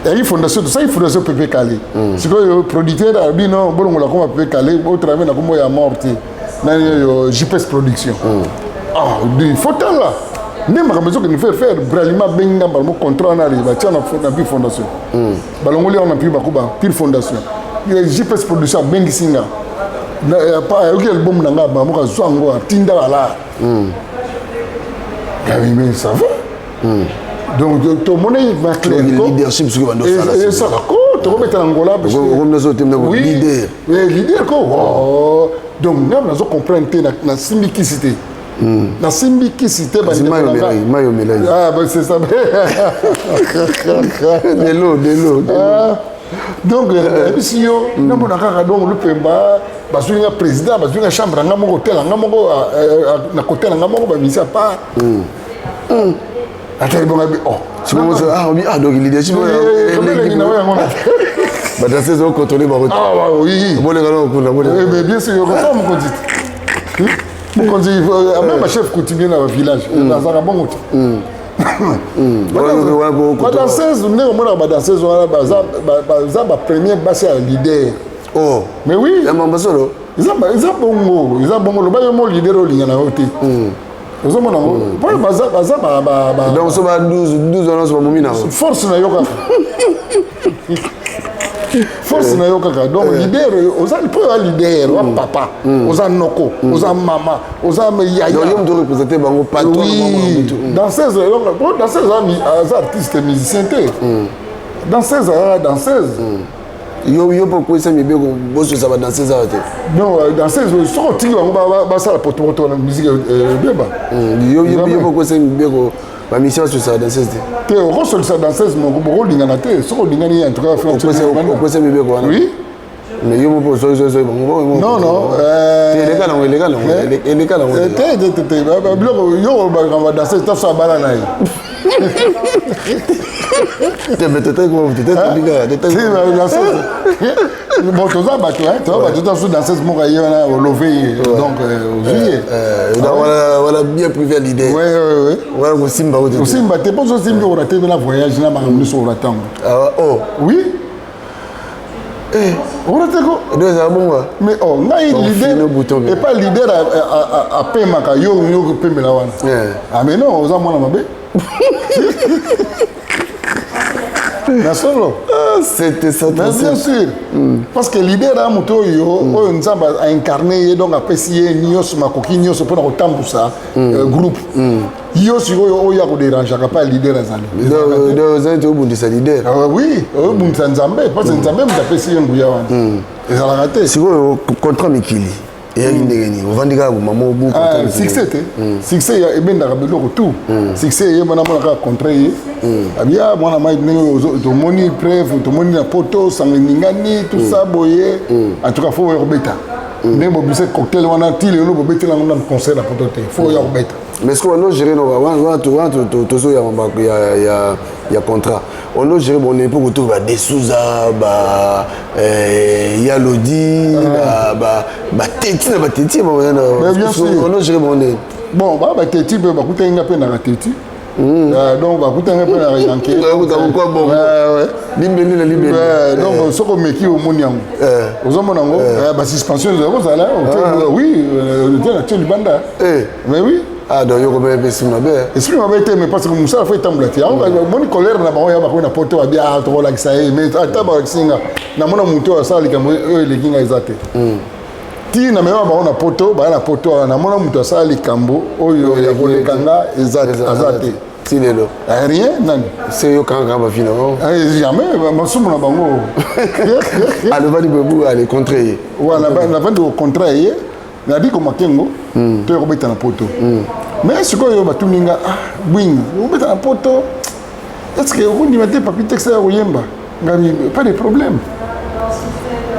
eyaki fondation tosali fondation pepe kale sikoyo producteur alobi non bolongola komba pepe kale otrave na kombo ya mort te nani oyo jps production ah il faut tala nde makambo ezokende faire faire bralima abengi nga mbala moko contrat wana ale batia na pire fondation hmm. balongoli yango na pire bakoba pire fondation jps production abengisi nga eh, ayoki album na nga mbala moko azwa yango atinda bala hmm. mais ça va hmm. donc tomoni va clair leadership soki bando esala ko tokobeta na ngola leader leader ko oh. donc nga nazo comprendre te nasimbi kisi te hmm. nasimbi kisi te ah, c'est ça delo delo ah. donc nayebisi yo hmm. namona kaka donc lupemba bazwi nga président bazwi nga chambre nga moko hotel nga moko ah, eh, eh, na kote na nga moko bamisi apart hmm. Atali bonga bi oh. Ah, ah donc leadership. Bato ezo contrôler bango. Ah oui. Boleka na kuna boleka. Eh mais bien sûr, yoka mokonzi. Mokonzi euh, même ba chef coutumier na village, hmm. nazaka bongo te. Hmm. Hmm. Badanseuse ndenge omonaka badanseuse wana baza bapremier basi ya leader. Oh. Mais oui. Ya mambasolo. Eza bongo, eza bongo loba yo mo leader olinga na yo te. Ozomona yango mpo baza baza ba ba ba donc so ba 12 12 wana so bamomi na yango force na yo kaka force na yo kaka donc eh. leader oza mpo oza leader oza hmm. papa hmm. oza noko hmm. oza mama oza yaya donc yo moto représente bango patron oui danseuse danseuse aza artiste musicien te danseuse aza danseuse yo yo mpo okweyisa mibeko bososa badanseuse awa te non euh, danseuse soki otiki bango basala potopoto na musique ebeba euh, hmm, yo mpo okweyisa mibeko bamisien basosaka danseuse te te okosolisa danseuse moko bokolingana te soki olingani ye en tout cas okweyisa mibeko wana oui mais yo moko ozozozo bango non non euh, eleka nango eleka nango eleka nango te te te te biloko yo olobaka badanseuse taso abala na ye bon toza bato toza bato toza danseuse moko aye wana olove ye donc euh, ozwi ye euh, euh, wana bien privé ya leader wana kosimba kosimba te mpo ozosimbi orate na voyage na makambo nyonso orate yango ah, oh. oui orate ko ezala bongo mais oh ngai leader epa leader apemaka yo yo kopemela wana ah mais non oza mwana mabe na solo ah, c'était ça mais bien sûr mm. parce que leader ya moto oyo mm. oyo nzambe aincarne ye donc apesi ye nyonso makoki nyonso mpona kotambusa mm. euh, groupe mm. yo sikoyo oyo akoderangeaka mpa leader azali ozali te obundisa leader ah, oui obundisa nzambe parce que mm. nzambe moto apesi ye nguya wana mm. ezalaka te sikoyo contrat mikili eyaki ndenge nini ovandi kaka boma moko buku ah, succès te hmm. succès ebendaka biloko tout hmm. succès eyebana mona kaka contre ye hmm. abia mwana mai ndenge tomoni preuve tomoni na poto sango eningani tout ça boye en tout cas fo oya kobeta ndenge bobisa cocktail wana ti lelo bobetela yango na concert na poto te fo oya kobeta mais ce que bando gérer no wana tozoyamba ya contrat on gérer bon époque autour ba Desouza ba euh, Yalodi ah. ba ba teti na ba teti ba bien sûr on gérer bon bon ba ba teti pe bakutaki nga pe na teti. Donc bakutanga mpe na yanke. Libende na libende. Donc soki omeki, omoni yango, ozomona yango, basuspension ezali kozala. Oui, te na tie libanda, mais oui. Ah, donc yoko mpe esprit mabe. Esprit mabe te, mais parce que mosala faut etambola te. Yango omoni colère na bango ya bakomi na poto, babi ah, tokolakisa ye. Mais ata balakisi nga, namona motu oyo asala likambo oyo eleki nga eza te. Ti na mema bango na poto, baya na poto wana, namona moto asala likambo oyo ya koleka nga eza, aza te. Ti lelo? Rien, nani? Se yo kanga bavi na bango. Jamais, masumu na bango. Alobani bobu ale contre ye. Wana navandi au contrat ye nadi komakengo to ya kobeta na poto. Mais sikoyo batuni nga: ah, bwingi okobeta na poto, est ce que okondima te Papi Texte ya koyemba? Ngabi pas de problème.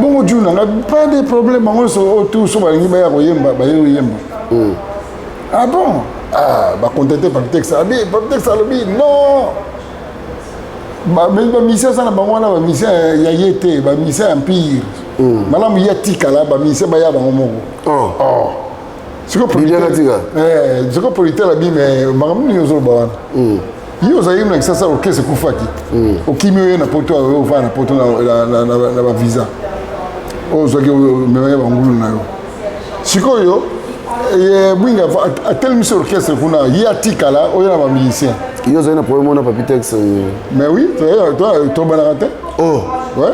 Bongo juna nga pas de problème. Bango nyonso oyo tu so balingi baya koyemba, baye koyemba. Ah bon, ah, bacontacte Papi Texte, abi Papi Texte alobi non, bamusicien aza na bango wana, bamusicien ya ye te, bamusicien ya empire. Malamu ye atikala, bamusicien baya bango moko. Oh. Sikoyo producteur abi: mais makambo nini ozoloba wana? Ye ozali na Kisasa, orchestre ekufaki, okimi oye na poto, oyo ovanda na poto na bavisa oyo ozwaki, omemaki bangulu na yo. Sikoyo Bwinga atelemisi orchestre kuna, ye atikala, oyo na bamusicien. Yo ozali na problème wana, Papi Tex? Mais oui, tobanaka te. Oh,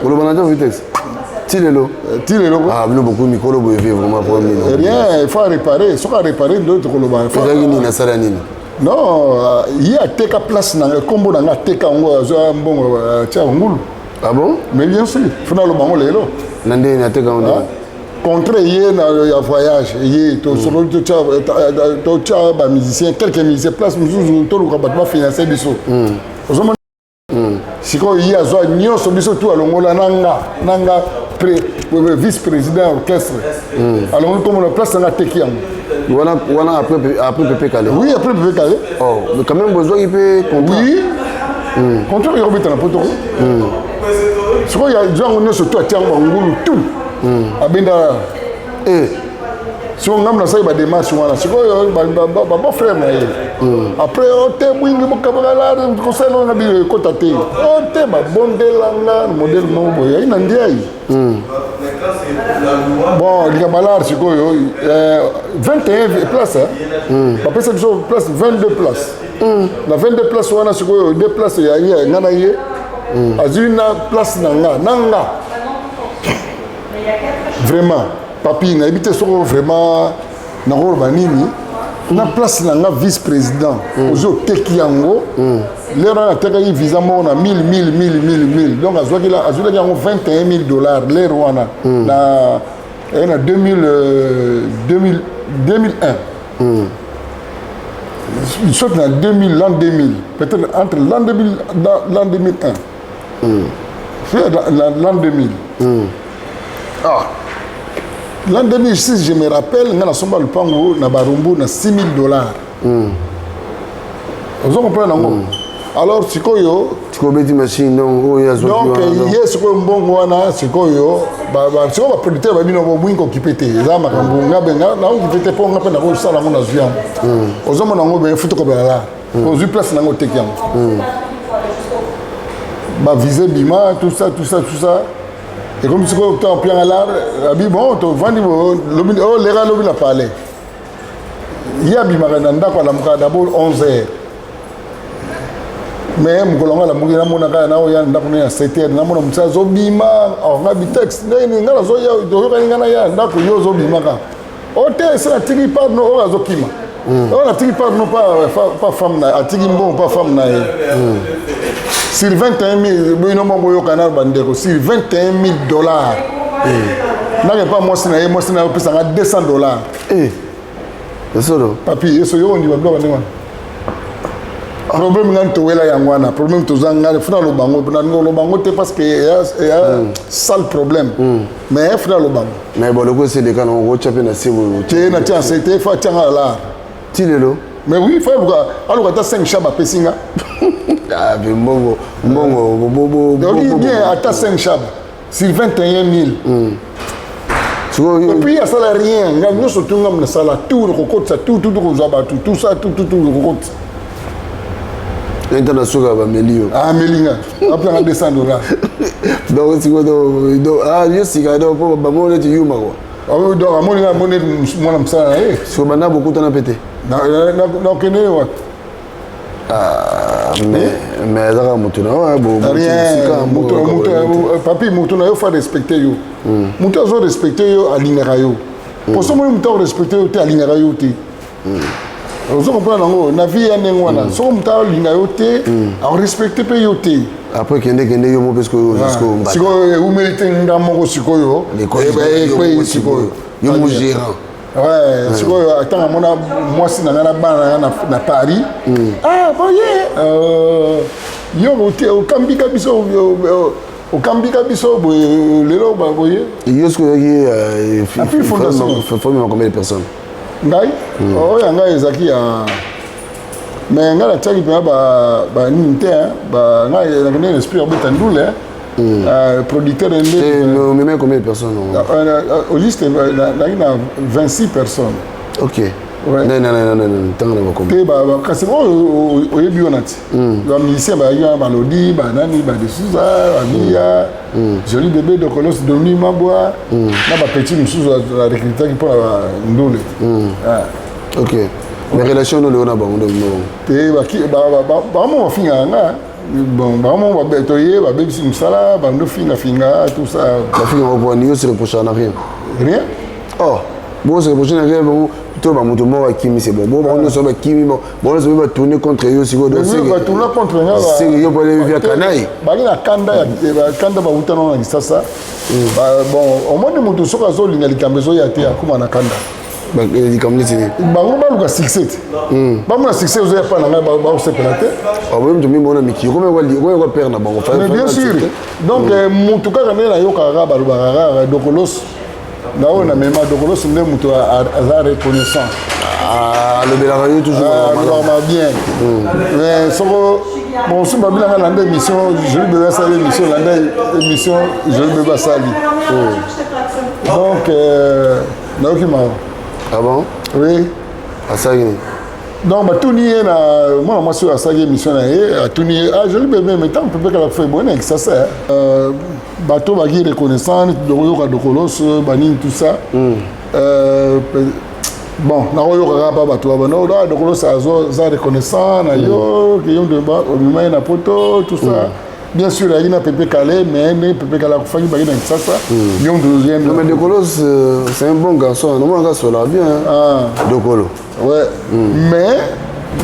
olobana te, Papi Tex, ti lelo? Ti lelo. Ah, bino beaucoup mikolo boye, vie vraiment problème nini? Rien, il faut réparer. Soki aréparer ndo tokoloba. Ezalaki nini? Asala nini? Non, ye ateka place na ngai, nkombo na ngai ateka yango, azwa mbongo, atia ngulu. Ah bon? Mais bien sûr, faut naloba yango lelo. Na ndenge ateka yango ndenge? Contrat ye na ya voyage ye, tosololi, totya bamusicien, quelques musiciens, place mosusu toluka bato bafinance biso. Ozomona sikoyo ye azwa nyonso, biso tu alongola na nga vice président ya orchestre, alongoli komona place nanga, ateki yango. Wana wana après Pepe Kale? Oui, après Pepe Kale. Oh, mais quand même bozwaki mpe contrat? Oui, contrat ekobeta na poto. Sikoyo azwa yango nyonso tu, atia yango bangulu tu, abenda. Sikoyo ngambo nasali badémarche wana. Sikoyo babo frère na ye après o te bwingi bokabakala kosala oyo na bino ekota te, o te babondelanga modèle moko boye ayi na ndiai. Bon, likambo alar sikoyo 21 place, bapesa biso place 22 place. Na 22 place wana, sikoyo 2 place ya ye, nga na ye azwi na place na nga na nga. Vraiment papi, nayebi te soko vraiment nakoloba nini. Na place na nga vice président, ozwi oteki yango. Lero wana atekaki visa moko na 1000 1000 1000 1000 1000, donc azwaki azwilaki yango 21 000 dollars lere wana na na 2000 2000 2001, soit na 2000, l'an 2000 peut-être, entre l'an 2000, l'an 2001, l'an 2000. Ah, l'an 2006, je me rappelle, nga nasomba lupango na Barumbu na 6000 dollars. Ozo comprendre yango? Alors sikoyo Sikoyo obeti machine, donc oyo azwaki. Donc ye sikoyo mbongo wana, sikoyo sikoyo baproducteur babino bobwingi kokipe te, eza makambo nga be nga naokipe te, mpo nga mpe nakosala yango, nazwi yango. Ozomona yango be futi kobela la ozwi place nango, oteki yango, bavisa bima, tout ça, tout ça, tout ça. Ekomi sikoyo to apianga lar abi bon, tovandi lobi oyo lera lobi na palais. Ye abimaka na ndako, alamukaka d'abord 11 heures, mais mokolo yango alamuki, namona kaka naoya na ndako ya 7 heures, namona mosu azobima. Nga bitex ndenge nini? Nga nazoya, toyokani, nga naya ndako, yo ozobimaka o te. Ese natiki pardon, oyo azokima oyo natiki pardon pa femme na atiki mbongo pa femme na ye sur 21 000. Bino moko boyoka na bandeko, sur 21 000 dollars, nake pa mwasi na ye, mwasi na ye opesanga 200 dollars. Esolo. Papi, eso yo ondima biloko ndenge wana? Problème ngani towela yango wana, problème toza ngani funa loba yango, nalingi oloba yango te parce que eya sale problème, mais funa loba yango. Mais boloko esi eleka nango, okotya mpe na se boye? Te, natia se te, faut atianga la. Ti lelo? Mais oui, faut aluka, aluka ata 5 chab apesi nga. Ah, mpe mbongo mbongo. Donc bien, ata 5 chab sur 21 000. Et puis asala rien, nga nyonso tu nga nasala tout, kokotisa tout tout, kozwa bato, tout ça, tout tout tout, kokotisa. Enta na suka bameli yo. Ameli nga, apesa nga 200 $. Donc sikoyo, ah, yo sika donc mpo bamoni neti yuma kua. Ah, donc amoni nga, amoni neti mwana mosala na ye. Siko banda bokutana mpe te? Nakende ye wapi? Ah, mais azaka motu na yo. Rien, papi, motu na yo fa respecte yo. Motu azo respecte yo, alingaka yo. Po so moni motu akorespecte yo te, alingaka yo te. Ozo comprendre yango na vie ya ndenge wana, soko moto alinga yo te, akorespecte mpe yo te. Après kende kende yo mo mpe sikoyo. Sikoyo eumeli te, nga moko sikoyo ekwei sikoyo. Yo mo gérant. Ouais, sikoyo atanga mona mwasi na ngai na bana na ngai na Paris. Ah, boye yo okambika biso, okambika biso boye, lelo boye. Yo sikoyo oyaki fondation. Formé combien de personnes? Ngai, oyo ya ngai ezalaki ya, mais ngai natiaki mpenza banini te. Ngai nakende na esprit ya kobeta ndule, producteur nde. Omemaki combien de personnes? Au juste naki na 26 personnes. Ok, ntango na bakombo. Te, kasi oyo oyebi wana ti bamusicien bayaki wana, balodi banani, badesuza, babiya, Joli Bébé, Dokolos, Doni Mabwa na bapetit mosusu arecrutaki mpona ndule. Ok, mais relation no leo na bango nde bango? Te, bango bafingaka nga. Bon, bango toye babebisi mosala, bando fingafinga, tout ça. Bafingaka po yo se reproche na rien? Rien. Oh, bo se reproche na rien. Bango to bamoto moko bakimi, c'est bon, bo bango nyonso bakimi, bango nyonso mpe batourne contre yo sikoyo. Batourne contre nga. Seke yo pale via kanai. Bali na kanda ya kanda, bauta nano na Kisasa. Bon, omoni moto soki azolinga likambo ezoya te, akóma na kanda. Likambo neti nini? Bango baluka succès te, bamona succès ezoya pa na ngai, bakosepela te. Oboyi moto mingi bona mikili komi pere na bango. Mais bien sûr. Donc motu kaka nde nayokaka kaka, balobaka kaka Dokolos na oyo na mema Dokolos nde moto aza reconnaissant. Alobelaka yo toujours. Alobaka bien, mais soko bon, so babilanga landa émission Joli Bebe asali, émission landa émission Joli Bebe asali. Donc nayoki mawa. Ah bon? Oui. Asalaki nini? Donc batuni ye na mwana mwasi oyo asalaki émission na ye, atuni ye: ah, Joli Bebe, mais ntango Pepe Kala kufa, eboye na Kisasa, bato baki reconnaissant neti dokoyoka Dokolos banini, tout ça. Bon, nakoyoka kaka mpa bato babano: Dokolos aza reconnaissant na yo, ke yo nde omema ye na poto, tout ça. Bien sûr, ayaki na Pepe Kale, mais ndenge Pepe Kale akufaki, baki na Kisasa, yo moto. Non, mais Dokolos, c'est un bon garçon, nomonaka asolaka bien. Ah. Dokolo. Ouais, mais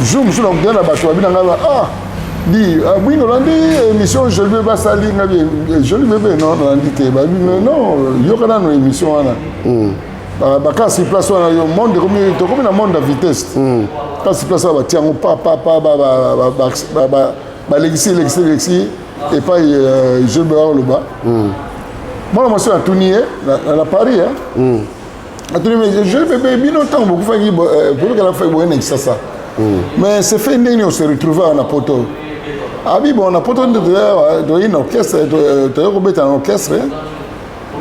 jour mosusu nakokenda na bato babi na ngai: ah, di bwino, olandi émission Joli Bebe asali? Ngai bi: Joli Bebe, non, nalandi te. Babi: mais non, yoka nano émission wana. Bakasi place wana yo monde ekomi, tokomi na monde ya vitesse. Kasi place wana batia yango pa pa pa, balekisi, elekisi, elekisi epai Joli Bebe akoloba. Mwana mwasi oyo atuni ye na Paris, atuni: mais Joli Bebe, bino ntango bokufaki, Pepe Kala akufaki, boye na Kisasa, mais c'est fait ndenge nini ose retrouve awa na poto? Abi: bon, na poto nde toyei na orchestre, toyei kobeta na orchestre,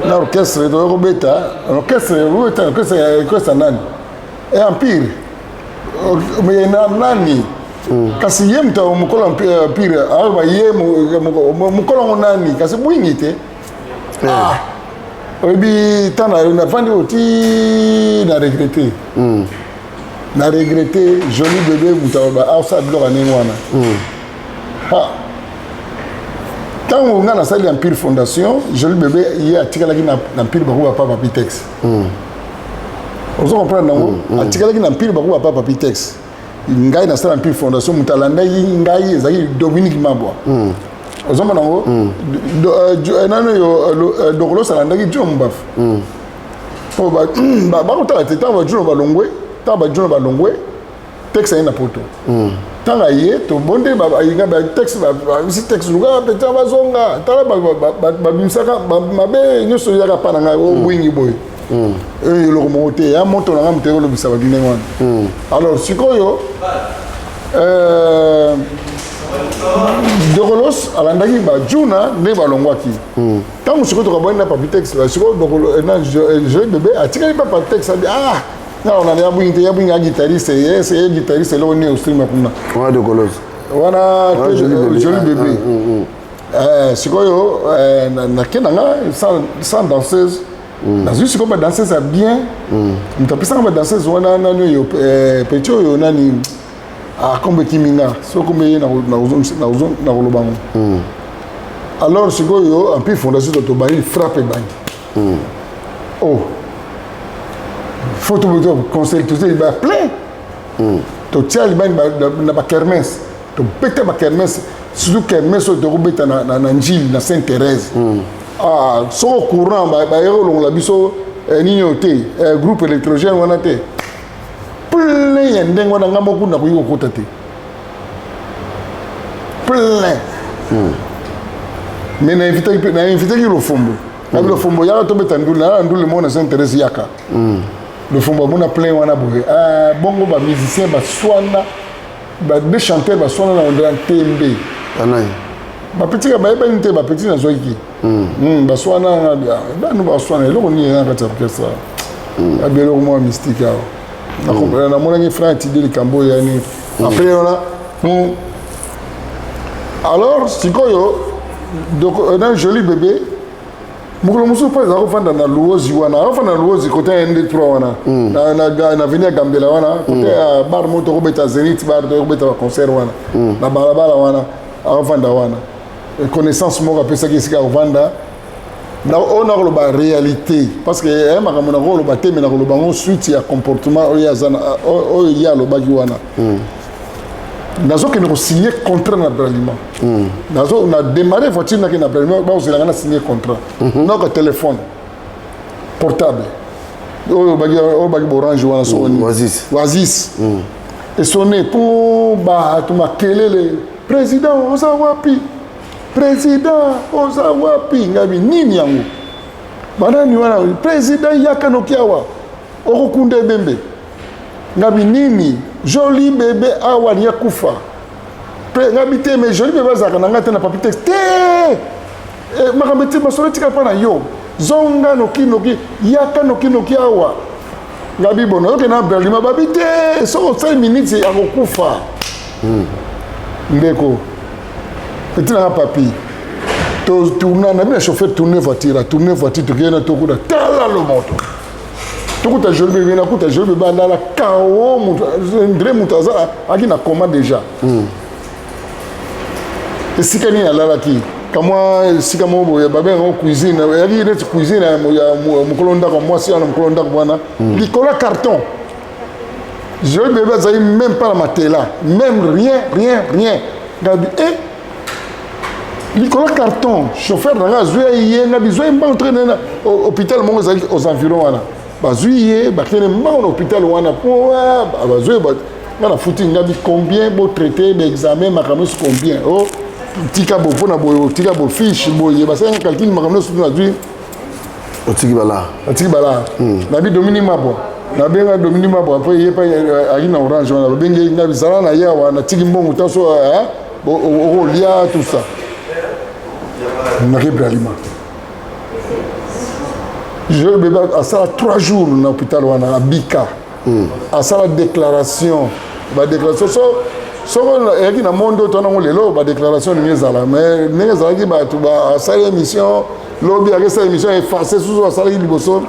na orchestre toyei kobeta orchestre, kobeta orchestre, orchestre nani, e Empire na nani. Kasi ye moto mokolo Empire ayoba ye mokolo yango nani, kasi bwingi te. Ah, oyebi, ntango navandi oyo ti na regrete, na regrete Joli Bebe, moto asala biloko ya ndenge wana. Ha, ntango nga nasali Empire Fondation, Joli Bebe ye atikalaki na Empire Bakuba pa Papi Tex. Ozo comprendre nango? Atikalaki na Empire Bakuba pa Papi Tex. Ngai nasala Empire Fondation, moto alandaki ngai ezalaki Dominique Mabwa. Ozomona yango nani oyo Dokolos alandaki Juno Mobafu, po bakotala te. Ntango bajuno balongwe, ntango bajuno balongwe, texte aye na poto. Ntango aye, tobonde texte, babimisi texte, luka peta bazonga, tala babimisaka mabe nyonso eyaka pa na ngai obwingi boye, oyo eloko moko te ya moto na ngai, moto ekolobisa bato ndenge wana. Alors sikoyo Dokolos alandaki bajuna nde balongwaki. Ntango sikoyo tokabwani na Papi Tex, sikoyo Joli Bebe atikali pa Papi Tex. Abi: ah, nga ona ya bwingi te, ya bwingi ya guitariste, ye ye guitariste, eloko nini ostrima kuna. Wana Dokolos. Wana Joli Bébé. Eh, sikoyo eh, nake na nga sans danseuse. Nazwi sikoyo badanseuse ya bien. Moto apesanga badanseuse wana nani oyo, eh, petit oyo nani akombo ekimi nga, soki kombo ye nakoloba ngo. Alors sikoyo Empire Fondation to tobandi frappe, ebandi. Oh, faut to conseil, toza ba plein, totia libani na bakermesse, tobeta bakermesse, surtout kermesse oyo tokobeta na Njili, na Sainte Thérèse. Ah, soko courant baye kolongola biso nini oyo te, groupe électrogène wana te, plein ya ndenge wana, nga moko nakoki kokota te, plein. Mais na invitaki Lofombo, nabi Lofombo, yaka tobeta ndule na ndule moko na Sainte Thérèse, yaka. Lofombo amona plein wana boye. Ah, bongo bamusicien baswana, ba deux chanteurs baswana na ntembe. Banani? Bapeti bayebani te, bapeti nazwaki baswana bano, baswana eloko nini eza na kati ya orchestre, abi eloko mwa mystique awa. Namonaki frère atidi likambo oyo yani après wana. Alors sikoyo na Joli Bébé, mokolo mosusu mpo eza kofanda na Luozi wana, akofanda na Luozi kote ya nd 3 wana, na avenue ya Gambela wana, kote ya bar moko tokobeta, Zenith Bar, tokobeta baconcert wana na balabala wana, akofanda wana. Connaissance moko apesaki esika akovanda. Oyo nakoloba réalité, parce que ya makambo nakoloba te, me nakoloba yango suite ya comportement oyo aza, oyo ye alobaki wana. Nazokende kosigne contrat na Bralima, nazo na démarrer voiture, nakende na Bralima, bakozelanga na signe contrat. Naoka téléphone portable oyo baki, oyo baki borange wana, soni. Oasis. Oasis esonne mpo bato makelele: "Président, oza wapi? Président, oza wapi?" Ngabi: "Nini yango? Banani wana?" "Président, yaka noki awa, okokunda ebembe." Ngabi: "Nini?" "Joli Bébé awa ni akufa." Ngabi: "Te, mais Joli Bébé azalaka na ngai te, na Papi Tex te." Makambo eti masolo etika mpa na yo, zonga noki noki, yaka noki noki awa. Ngabi: "Bono oyoke na Bralima." Babi: "Te, soki osali miniti akokufa." Ndeko petit nanga Papi, tourna na bina, chauffeur tourne voiture, atourne voiture, tokei na tokuta, tala lo moto, tokuta Joli Bébé, nakuta Joli Bébé alala kao, moto ndre moto aza aki na coma déjà. Esika nini alalaki? Kamwa esika moko boye babengango cuisine, eyaki neti cuisine ya mokolo ndako, mwasi wana mokolo ndako wana, likolo ya carton. Joli Bébé azali même pas na matelas, même rien, rien, rien. Ngabi e likolo ya carton. Chauffeur na ngai azwi ye, ngabi: "Zwa ye mbango, tokende na hôpital moko ezalaki aux environs wana." Bazwi ye, bakende mbango na hôpital wana po bazwi ye. Nga nafuti, ngabi: "Combien botraite baexamen, makambo nyonso combien?" "O tika bo mpona boye, tika bo fiche boye." Basalanga calcul, makambo nyonso nazwi. Otiki bala. Atiki bala. Nabi Dominique Mabwa, nabenga Dominique Mabwa mpo ye mpe aki na Orange wana. Babengi ngabi: "Zala na ye awa, natiki mbongo taso okolia tout ça." Nake Bralima, Joli Bébé asala 3 jours na hôpital wana, abika. Asala déclaration, badéclaration so soko eyaki na monde oyo toanango lelo, badéclaration ndenge ezala, mais ndenge ezalaki, bato basali émission, lobi akesala émission, efface susu asalaki liboso.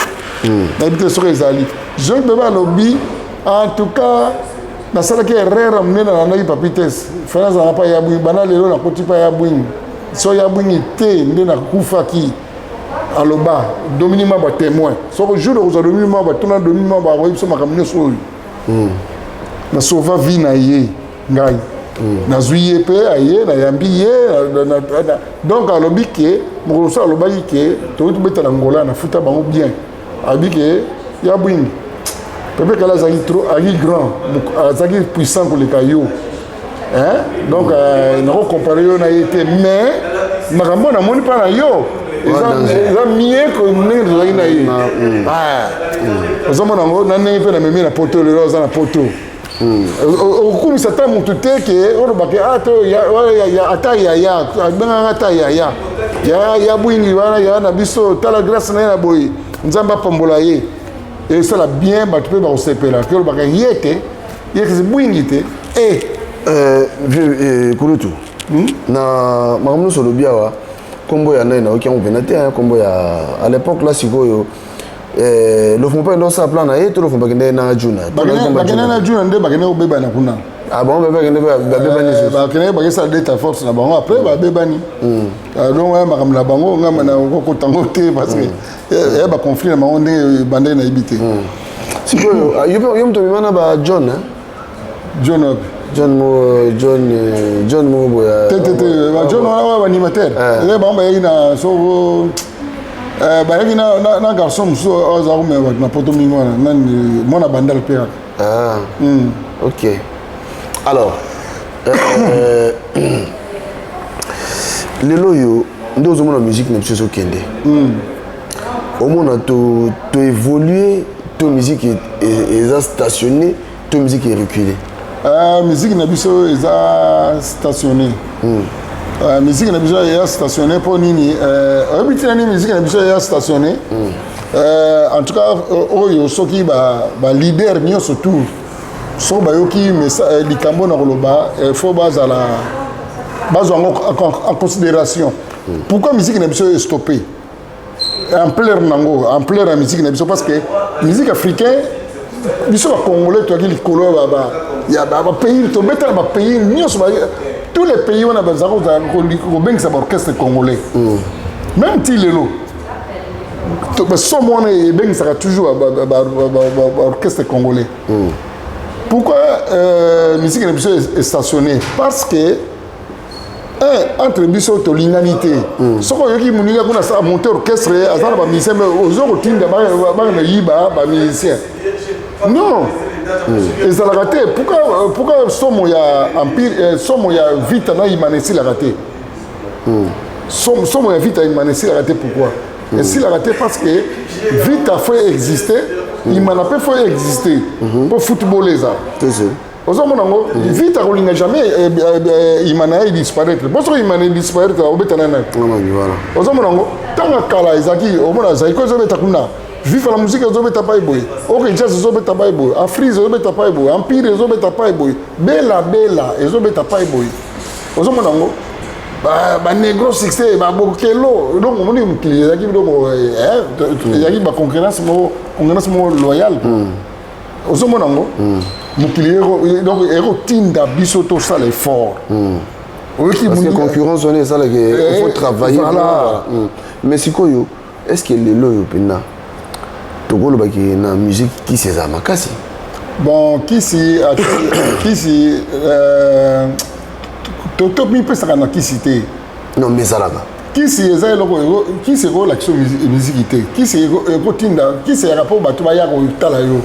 Nayebi te soki ezali. Joli Bébé alobi: "En tout cas nasalaki erreur ya monene, nalandaki Papi Tes fana, azalaka mpa ya Bwingi. Banda lelo nakoti mpa ya Bwingi, so ya Bwingi te nde nakufaki." Aloba Dominique Mabwa témoin. Soko jour okozwa Dominique Mabwa, tuna Dominique Mabwa, akoyebi biso makambo nyonso oyo. Nasauva vie na ye, ngai nazwi ye mpe aye, nayambi ye. Donc alobi ke mokolo mosusu alobaki ke tokoki tobeta na Ngola, nafuta bango bien. Alobi ke ya Bwingi, Pepe Kala azalaki trop, azalaki grand, azalaki puissant koleka yo, hein? Donc nakocompare yo na ye te, mais makambo oyo namoni mpa na yo eza mieux ndenge tozalaki na ye. Ozomona yango na ndenge mpe namemi na poto, lelo aza na poto. Okokumisa ata motu te ke olobake ata yaya, abengaka ata yaya, yaya ya Bwingi wana, yaya na biso, tala grâce na ye na boye, Nzambe apambola ye, esala bien, bato mpe bakosepela ke olobaka ye te, ye kesi Bwingi te e. Euh, vieux euh, kulutu hmm? na makambo nyonso olobi awa nkombo ya nani nayoki yango mpena te nkombo ya à l'époque la sikoyo eh, lofombo mpe ndosala plan na ye to lofombo akende na juna bakende na juna nde bakende kobebana kuna ah bango mpe bakende babebani eh, bakende bakesala deta force na bango après babebani hmm. ah, donc ya makambo na bango ngai nakokota yango te parce que hmm. ya baconflit na bango ndenge ebandaki nayebi te sikoyo ah, yo moto obima na ba john John wapi? John mo John euh, John moko boye. Te te te ba John wana ba animateur. Eh bango bayaki na soko eh bayaki na na, na garçon mosusu oyo aza komema bato na poto mingi wana nani mwana bandal mpe kaka. Ah. Mm. OK. Alors euh, lelo oyo nde ozomona musique na biso ezokende mm. omona to, to évolue to musique eza stationné to musique erecule uh, musique na biso eza stationné mm. uh, musique na biso eza stationné mpo nini euh, oyebi uh, ntina nini musique na biso eza stationné mm. uh, en tout cas oyo soki baleader ba nyonso tout soki bayoki likambo na koloba faut bazala bazwa yango en considération mm. pourquoi musique na biso estoppe ampleur nango ampleur ya musique na biso parce que musique africain biso bacongolais toyaki likolo ya bapays tobeta na bapays nyonso tous les pays wana baza kobengisa baorchestre congolais mm. même ti lelo basomo wana ebengisaka toujours baorchestre congolais mm. pourquoi euh, musique na biso estationné parce que Eh, entre biso tolingani te mm. soki oyoki moninga kuna amonte orchestre aza na bamusicien me ozo kotinda bana na yiba bamusicien non mm. ezalaka te pourquoi somo ya empire eh, somo ya vita na imana esilaka te mm. somo ya vita imana esilaka te pourquoi mm. esilaka te parce que vita faut exister mm. imana mpe faut exister mpo mm -hmm. football eza ozomona yango mhm. vite akolinga jamais eh, eh, eh, imana ya disparaître po soki imana disparaître obeta nani nani ozomona yango ntango ya kala ezalaki omona zaiko ezobeta kuna viva la musique ezobeta pai boye ok jazz ezobeta pai boye afrise ezobeta pai boye empire ezobeta pai boye bela bela ezobeta pai boye ozomona yango banegro succès babokelo donc omoni mokili ezalaki biloko ezalaki baconcurrence moko concurrence moko loyale hmm. ozomona yango hmm. mokili donc ekotinda biso tosala effort hmm. oyoki parce que concurrence wana esalaka il faut eh, travailler voilà. Hmm. mais sikoyo est ce que lelo oyo mpenza tokolobaki na musique kisi ezala makasi bon kisi kisi euh, tomipesaka na kisi te non mais ezalaka kisi eza eloko kisi ekolakisa miziki te kisi ekotinda kisi eyaka mpo bato baya kotala yo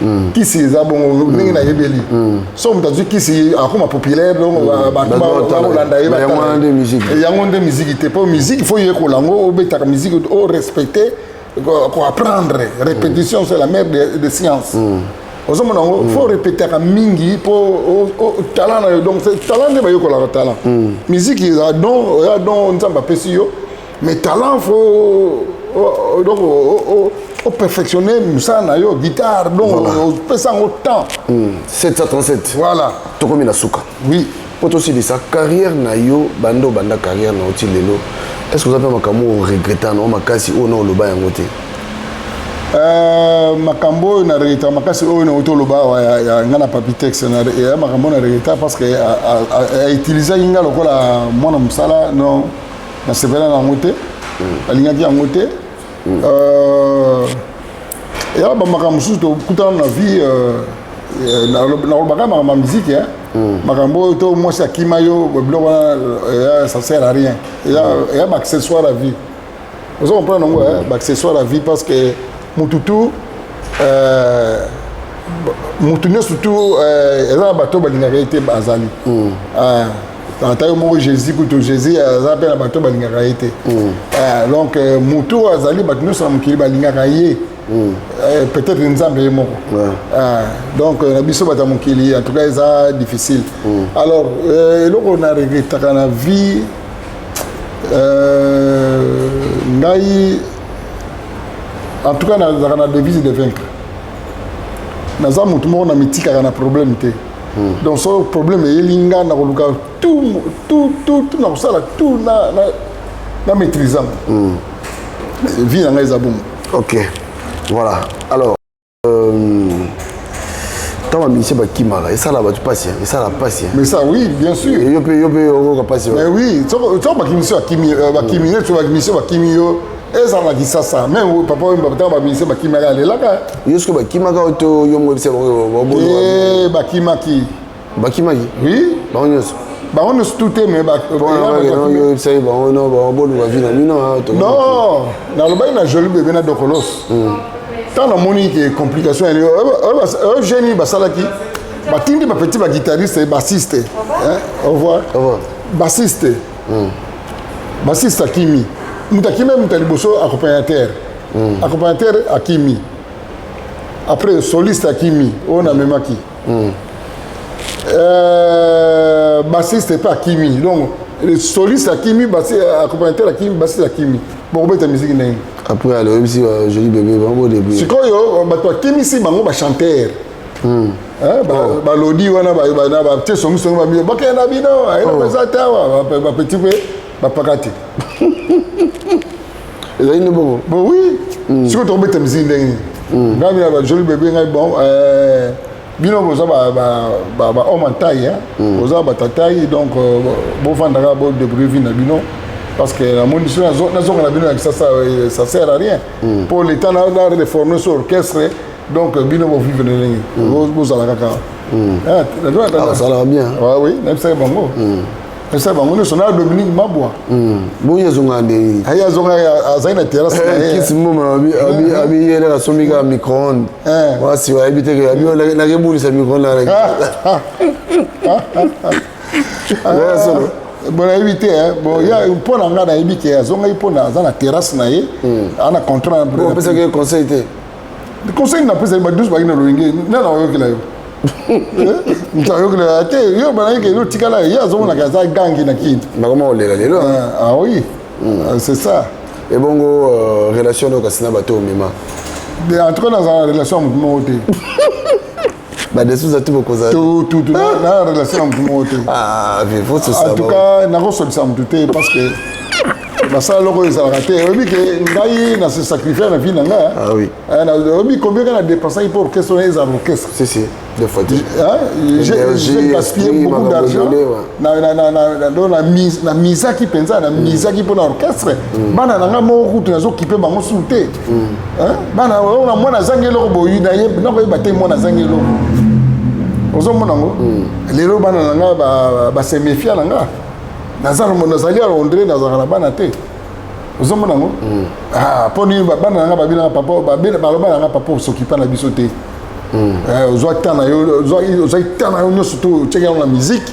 hmm. kisi eza bongo hmm. ndenge nayebeli hmm. so moto azwi kisi akoma populaire donc bato bakolanda ye yango nde miziki te mpo miziki fo yekola yango obetaka miziki orespecte koapprendre répétition c'est la mère de, de science mm. ozomona yango mm. fo répétaka mingi mpo talent na yo donc talent nde bayekolaka talent mm. musique eza don oya don nzambe apesi yo mais talent fo donc operfectionne mosala na yo guitare donc opesa yango temps 737 voilà tokomi na suka oui mpo tosilisa carrière na yo banda obanda carrière na yo ti lelo est ce que oza mpe makambo oyo regretta na yo makasi oyo na oloba yango te euh, makambo oyo na regretta makasi oyo nauti oloba awa ya nga na papitex ya makambo oyo na regretta parce que autilisaki nga lokola mwana mosala non nasepela na yango te hmm. alingaki yango te hmm. euh, ya bamakambo mosusu tokutana na vie euh, eh, nakolobaka makambo ya miziki hmm. makambo oyo to mwasi akima yo biloko wana eh, ça sert à rien eya hmm. baaccessoire à vie ozo comprendre yango hmm. baaccessoire à vie parce que mutu tu euh, mutu nyonso tu eza na bato balingaka ye te azali ah. Ata yo moko Jésus kutu Jésus aza mpe na bato balingaka ye te mm. eh, donc euh, motu oyo azali bato nyonso na mokili balingaka ye mm. eh, peut-être nzambe ye moko ah, donc euh, na biso bato ya mokili en tout cas eza difficile mm. alors euh, eloko na regretaka na vie ngai en tout cas nazalaka na devise de vaincre naza motu moko na mitikaka na problème te. Donc so problème eyeli nga, nakoluka tout, tout, tout, tout, nakosala tout na maîtrise yango. Vie na ngai eza bongo. Ok, voilà. Alors, ntango bamusicien bakimaka, esala bato mpasi, esala mpasi. Mais ça, oui, bien sûr. Yo mpe okoka mpasi? Mais oui, soko bakimisi, bakimi, bakimi neti bakimisi, bakimi yo, ezala na Kisasa même, papa oyo, ntango bamusicien bakimaka, alelaka. Yo soki bakimaka to yo moko ebisa bango? Bakimaki. Bakimaki? Oui. Bango nyonso? Bango nyonso tout te, mais oyebisaki bango no, bango boluka vie na bino? Non, nalobaki na Joli Bebe na Dokolos. Ntango namoni ke complication yani oyo geni basalaki, batindi bapetit baguitariste, bassiste, au revoir, bassiste, bassiste akimi, moto akimi, moto ya liboso accompagnateur, accompagnateur akimi, après soliste akimi oyo namemaki, bassiste mpe akimi. Donc soliste akimi, accompagnateur akimi, bassiste akimi, bokobeta musique ndenge? Après ale oyebisi Joli Bébé bango début? Sikoyo bato bakimisi bango, bachanteur balodi wana batie songisongi, bamio bakende na bino, ayeloko eza te awa, bapetit mpe bapaka te. Ezali nde bongo? Bon, oui. Sikoyo tokobeta musique ndenge nini? Ngai na Bajoli Bébé, ngai bon, bino boza bahomme en taille, boza batatai, donc bovandaka, bodébrouille vie na bino, parce que namoni so nazonga na bino na Kisasa, ça sert à rien mpo l'état na réforme so orchestre. Donc bino bovivre ndenge bozala kaka. Osalaka bien. Oui, nayebisaki bango, nayebisaki bango nyonso na Dominique Mabwa. Bongi azongaka ndenge? Aye, azonga, azali na terrasse na ye. Kisi mboma abi ye ndenge asombi kaka micro-onde wasi, ayebi te ke abi nakebulisa micro-onde. Solo bon, nayebi te. Bon, ya mpo na ngai, nayebi ke azongaki mpo aza na terrasse na ye, ana contrat. Opesaki ye conseil te? Conseil napesaki badusu baki na loyenge nde na oyokela yo, moto ayokela te yo, banaki ke yo tikala, ye azomonaka aza gangi na kini. Bakoma kolela lelo. Ah oui, c'est ça. Ebongo relation oyo kasi na bato omema? En tout cas, nazala na relation ya motu moko te. Badesuza tu bokozala? Tutu na relation ya motu moko te. En tout cas, nakosolisa motu te, parce que basala eloko oyo ezalaka te. Oyebi ke ngai na se sacrifier na vie na ngai. Oyebi combien nga na dépensaki mpo orchestre wana ezala orchestre? Si, si, deux fois. J'ai gaspillé beaucoup d'argent, na misaki mpenza, na misaki mpo na orchestre. Bana na ngai moko kutu nazokipe bango su te. Bana na mwana azangi eloko boyi, nakoyeba te mwana azangi eloko. Ozomona yango lelo, bana na ngai basemefia na nga. Nazali à Londres, nazalaka na bana te. Ozomona yango mpo nini? Bana na nga babinaka papa, baloba na nga: "Papa, osokipa na biso te, ozwa temps na yo, ozwaki temps na yo nyonso to otiaki yango na musique.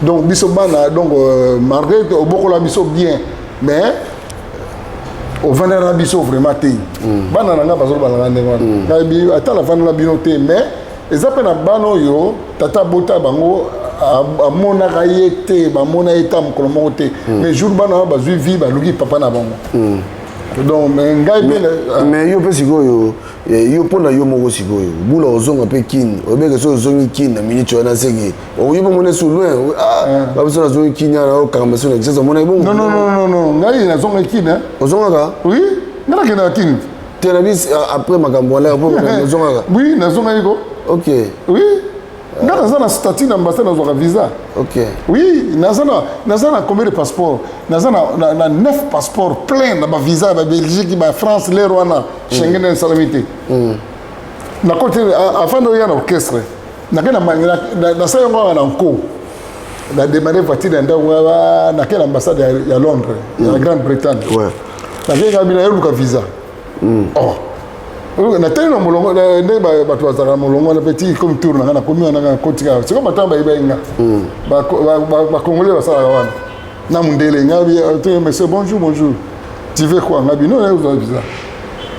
Donc biso bana, donc malgré obokola biso bien, mais ovandaka na biso vraiment te." Bana na nga bazoloba na nga ndenge wana. Nayebi ata navandela bino te, mais eza mpe na bana oyo tata abota bango, amonaka ye te, bamona ye ta mokolo moko te, mais jour bana wana bazwi vie, baluki papa na bango. Donc mais ngai mpe Mais yo mpe sikoyo, yo mpo na yo moko sikoyo, bula ozonga mpe Kini, oyebeke soki ozongi Kini na minute wana, seke oyo mpe mona su loin babiso nazongi Kini ana okangama so na Kisasa, omona bongo? Non, non, non, non, ngai nazonga Kini. Ozongaka? Oui, ngai nakendaka Kini. Te, na bisi après makambo wana po ozongaka? Oui, nazongaki ko. Ok. Oui, nga naza na statut na ambassade, nazwaka visa. Ok. Oui, naza na combien de passeport? Naza na neuf passeport plein na bavisa ya baBelgique, baFrance. Lere wana Schengen esalami te. Nakoti afin oya na orchestre, nake nasala yango awa na nko, na demande voiture ya ndako, nake na ambassade ya Londres, ya Grande Bretagne. Nakei nga bina yoluka visa. Oh, natali na molongo nde bato bazalaka na molongo wana mpe ti komi tour na nga, nakomi wana, nga nakoti kaka. Sikoyo bato bayebai nga, bacongolais basalaka wana na mundele. Nga bi: "Monsieur, bonjour, bonjour, tu veux quoi?" Nga bi: "Non, ozwa visa,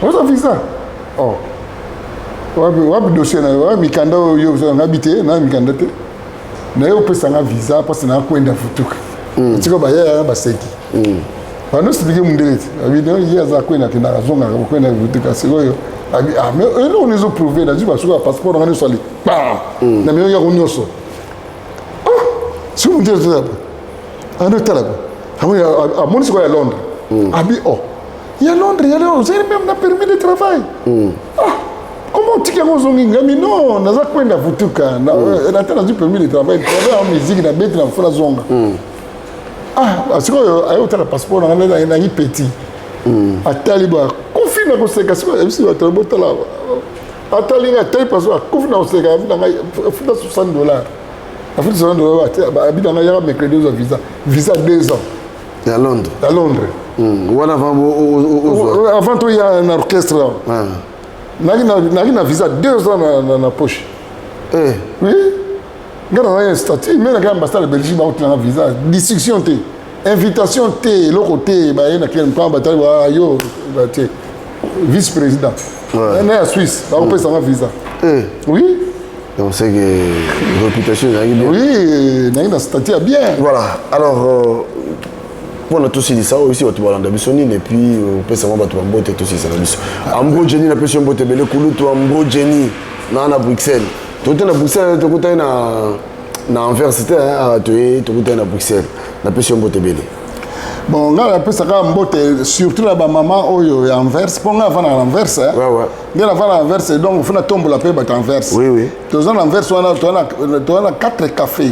ozwa visa." "Oh, wapi, wapi dossier na yo, wapi mikanda oyo yo?" Nga bi: "Te, na mikanda te, naye opesa nga visa mpasi na kwenda futuka." Sikoyo bayaya baseki, bano expliquer mundele te, abi non, ye aza kwenda, akendaka, azongaka kwenda futuka. Sikoyo abi: "Ah, mais eloko nini ezoprouve?" Nazwi basuka ya passeport nanga nyonso, ali pa na miyongi yango nyonso. Ondire ando tala amoni amoni sikoyo ya Londres abi oh ya Londres ya Londres ozali même na permis de travail. Ah, comment otiki yango ozongi? Ngami non, naza kwenda vutuka nata nazwi permis de travail, travail en musique, nabeti na fo nazonga. Ah, sikoyo aye otala passeport na ngai, nangi petit, atali bo akufi na koseka. Sikoyo ayebisi bato botala, atali ngai, atali passeport, akufi na koseka. Abi na ngai afuta 60 dollars, afuti 60 dollars. Abi na ngai yaka mercredi ozwa visa, visa 2 ans. Ya Londres? Ya Londres. Wana avant ozwa? Avant toya na orchestre, naki na visa 2 ans na poche. Eh. Oui, nga nazalaki na statut me naki ambassade ya Belgique, bakotinanga visa, discussion te, invitation te, eloko te. Baye na kene batali yo te, vice président na ya Suisse, bakopesanga visa. Oui. Donc c'est que réputation ezalaki bien. Oui, naki na statut ya bien. Voilà, alors mpona tosilisa oyo esi bato balanda biso nini, et puis opesanga bato bambote, tosilisa na biso. Ambro Jenny, napesi yo mbote ebele. Kulutu Ambro Jenny naa na Bruxelles, tokuti na Bruxelles, tokutani na Anvers te, toye tokutani na Bruxelles. Napesi yo mbote ebele. Bon, ngai napesaka mbote surtout na bamama oyo ya Anvers, mpo ngai avanda na Anvers. Nde navanda na Anvers, donc fo natombola mpe bato Anvers. Toza na Anvers wana, toza na 4 café.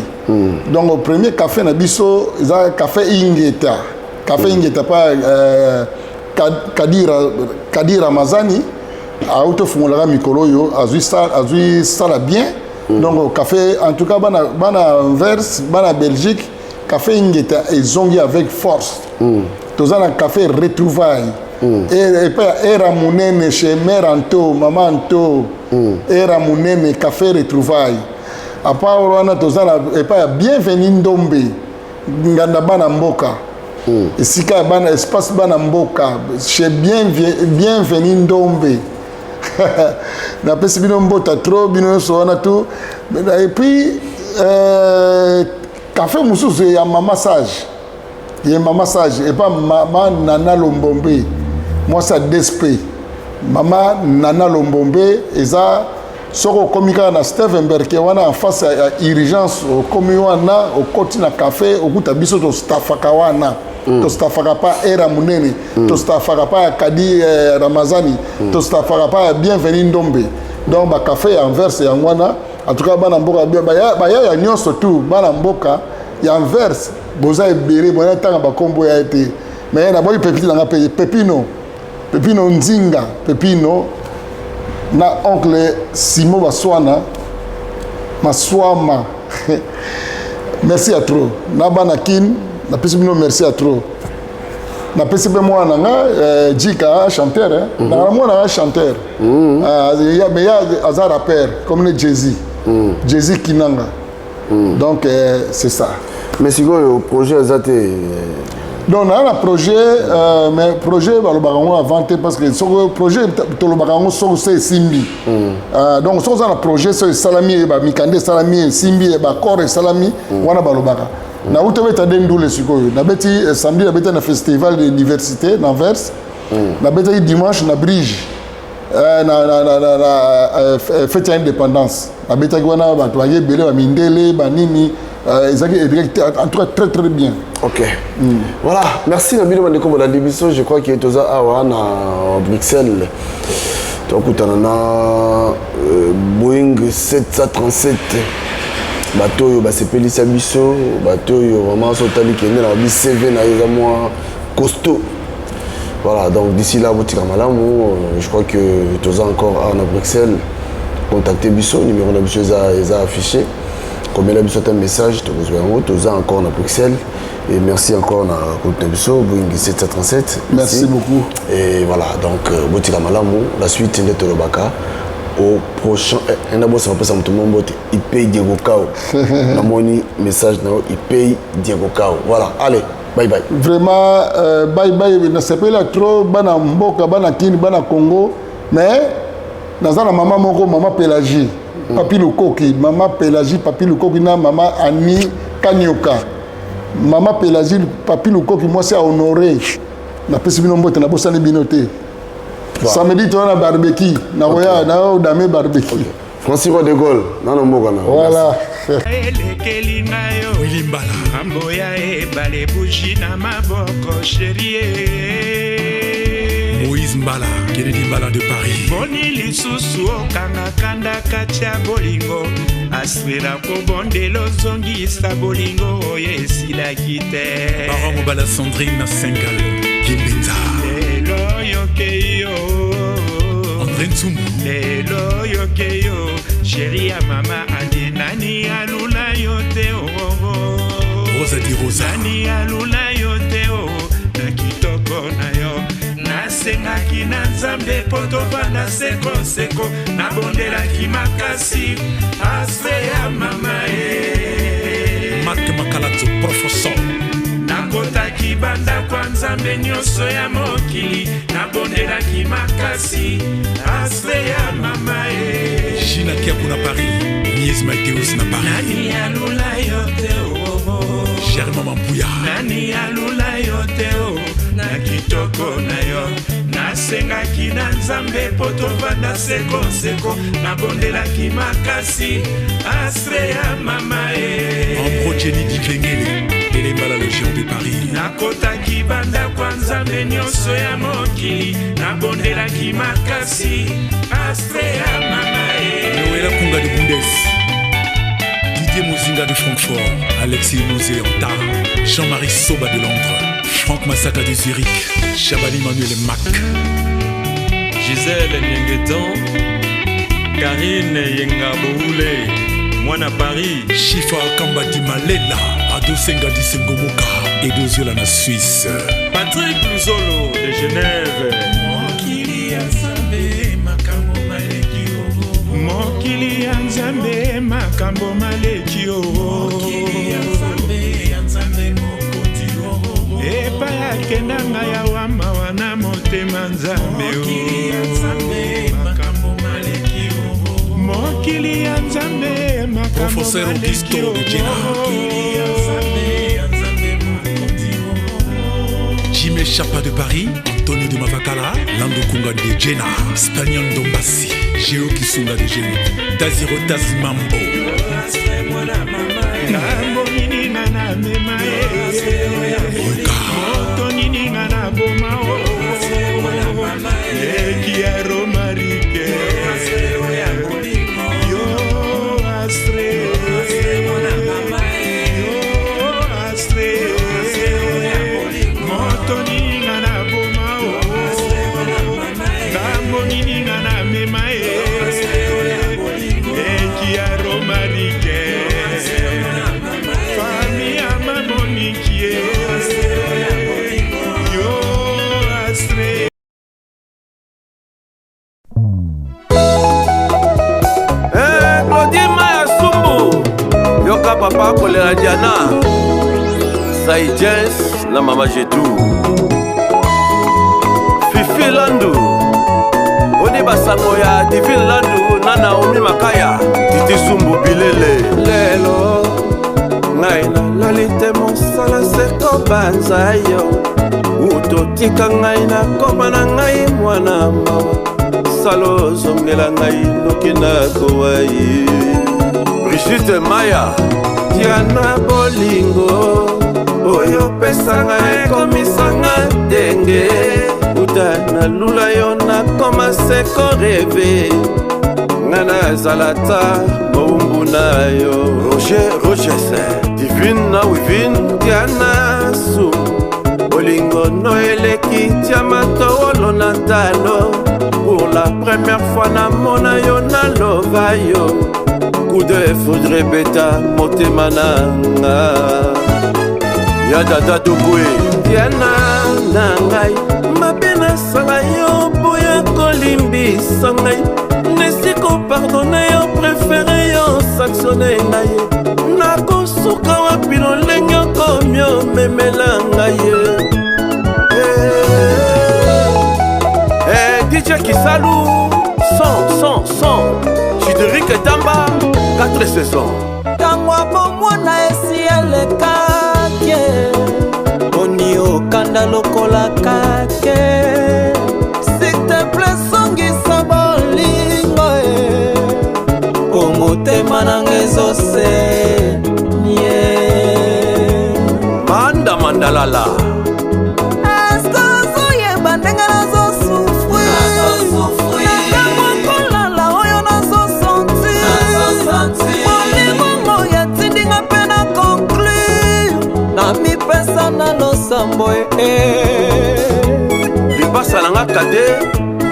Donc premier café na biso eza café Ingeta, café Ingeta pa Kadir Ramazani auti ofungolaka mikolo oyo, azwi sala bien. Donc café, en tout cas bana Anvers, bana Belgique, café Ingeta ezongi avec force. Toza na café Retrouvaille epai ya era monene, chez mare Anto, mama Anto, era monene, café Retrouvaille. À part wana, toza na epai ya Bienvenu Ndombe, nganda bana mboka, esika ya bana, espace bana mboka, chez Bienvenu Ndombe. Napesi bino mbota trop, bino nyonso wana tu. Et puis café mosusu ya mama Sage, ye mama Sage epa mama Nana Lombombe, mwasi ya DSP, mama Nana Lombombe, eza soki okomi kaka na Stevenberg wana, en face ya urgence, okomi wana, okoti na café, okuta biso tostafaka wana. Tostafaka pa era monene, tostafaka pa ya Kadi Ramazani, tostafaka pa ya Bienvenu Ndombe. Donc bacafé ya Anvers yango wana. En tout cas bana mboka, bayaya nyonso tu, bana mboka ya Anvers, boza ebele, bona ntanga bakombo ya ye te, mais naboyi pepiti nanga mpe Pepino, Pepino Nzinga, Pepino na oncle Simo Baswana Maswama, merci ya trop. Na bana Kin, napesi bino merci ya trop. Napesi mpe mwana na nga Jika, chanteur, eh? Nanga mwana nga chanteur. Ah, mais ya aza rappeur comme le Jay-Z, Jay-Z Kinanga. Donc c'est ça. Mais sikoyo projet eza te? Donc naa na projet, mais projet balobaka yango avant te, parce que soko projet tolobaka yango soko se esimbi. Donc soki oza na projet, so esalami, bamikanda esalami, esimbi, baaccord esalami, wana balobaka. Nauti obeta nde ndule sikoyo, nabeti samedi, nabeti na festival de diversité na Anvers, nabetaki dimanche na Brige, na fête ya indépendance, nabetaki wana, bato baye ebele, bamindele, banini, ezalaki en tout cas très très bien. Ok, voilà, merci na bino bandeko bolandi biso. Je crois que toza awa na Bruxelles, tokutana na Boeing 737, bato oyo basepelisa biso, bato oyo vraiment so otali kende na babi CV na ye eza mwa costaud. Voilà, donc d'ici là botika malamu. Je crois que toza encore awa na Bruxelles. Contacte biso, numéro na biso eza affiché, komela biso ata message, tokozwa yango. Toza encore na Bruxelles et merci encore na groupe na biso Boeing 737. Merci beaucoup. Et voilà, donc botika malamu, la suite nde tolobaka au prochain. Enda bosaka mpesa moto mo mbote, Ipei Diego Kao, namoni message na yo, Ipei Diego Kao. Voilà, allez, bye bye. Vraiment, bye bye. Nasepela trop, bana mboka, bana Kini, bana Congo, mais naza na mama moko, mama Pélagie, Papi Lukoki, mama Pélagie, Papi Lukoki na mama Ani Kanyoka, mama Pélagie, Papi Lukoki, mwasi ya Honoré, napesi bino mbote, nabosani bino te. Samedi toza na barbecue, nakoya naodame barbecue. Francis Roi de Gaulle nano mboka na voilà. Elekeli ngai yo. Willy Mbala. Ngambo ya ebale buji na maboko sherie. Moïse Mbala, Kennedy Mbala de Paris. Boni lisusu okanga kanda kati ya bolingo aswela kobondela ozongisa bolingo oyo esilaki te. Baron Mobala Sandrine na Sengal Kimbenza. Lelo yoke yo. André Ntsumbu. Lelo yoke yo sheri ya mama andi nani alula yo te oo. Rosa di Rosa. Nani alula yo te oo na kitoko na yo. Nasengaki na Nzambe mpo tovanda sekoseko, nabondelaki makasi astre ya mama ye. Marc Makalazo, professeur. Nakotaki bandako ya Nzambe nyonso ya mokili, nabondelaki makasi astre ya mama ye. Gina Kiaku na Paris, Mies Mateus na Paris. Nani alula yo te oo. Germain Mampuya. Nani alula yo te o na kitoko na yo. Nasengaki na Nzambe mpo tovanda sekoseko, nabondelaki makasi astre ya mama ye. Ambro Jenny Diklengele, Télé Mbala le géant de Paris. Nakotaki bandako ya Nzambe nyonso ya mokili, nabondelaki makasi astre ya mama ye. Noëlla Kunga de Bundes. Didier Mozinga de Francfort, Alexis Mosé Anta, Jean-Marie Soba de Londres, Franck Massaka de Zurich, Chabani Manuel Mac. Gisèle Nienguetan, Karine Yenga Boule, Mwana Paris. Chifa Kamba di Malela, Adosenga di Sengomoka, Edoziola na Suisse. Patrick Luzolo de Genève. Mokili ya Nzambe makambo maleki o. Mokili ya Nzambe makambo maleki o. Mokili ya Nzambe ya Nzambe mokonzi o. Epai akenda ngai awa mawa na motema Nzambe o. Mokili ya Nzambe makambo maleki o. Mokili ya Nzambe makambo Professeur maleki Augusto o. de Jena. Mokili ya Nzambe ya Nzambe mokonzi o. Jimé Chapa de Paris, Antonio de Mavakala, Lando Kunga de Jena, Spaniel Dombassi, Géo Kisunga de Jena, Daziro Tazmambo. Ngambo nini nga namema ye, moto nini nga naboma o, leki ya romarike yo astre, yo astre, moto nini nga naboma o, ngambo nini nga namema ye, leki ya romarike fami ya mamoniki ye, yo astre. Eh, Claudine Maya Sumbu, yoka papa kolela Diana Sai Jens na mama Jetou Fifi Landu oni basango ya Divine Landu na Naomi Makaya Titi Sumbu Bilele. Lelo ngai nalali te mosala se kobanza yo utotika ngai nakoma na ngai mwana mawa salo ozongela ngai noki nakowa ye. Brigitte Maya Diana bolingo oyo opesanga ekomisanga ndenge uta nalula yo nakoma se koreve nga nazala ta mowumbu na yo. Roger Rogers Divine na Wivine Diana Su bolingo no eleki diama towolo na talo pour la première fois namona yo nalova yo coup de foudre ebeta motema na nga ya dada tokwe Diana na ngai mabe nasala yo boya kolimbisa ngai nesi kopardone yo prefere yo sanctionne ngai nakosuka wapi lolenge okomi omemela ngai. Eh, DJ Kisalu 100 100 100 Chideric Tamba 4 saisons. Ntango ya bomwana esi elekaki, boni okanda lokola kake. S'il te plaît, songisa bolingo e. nga kade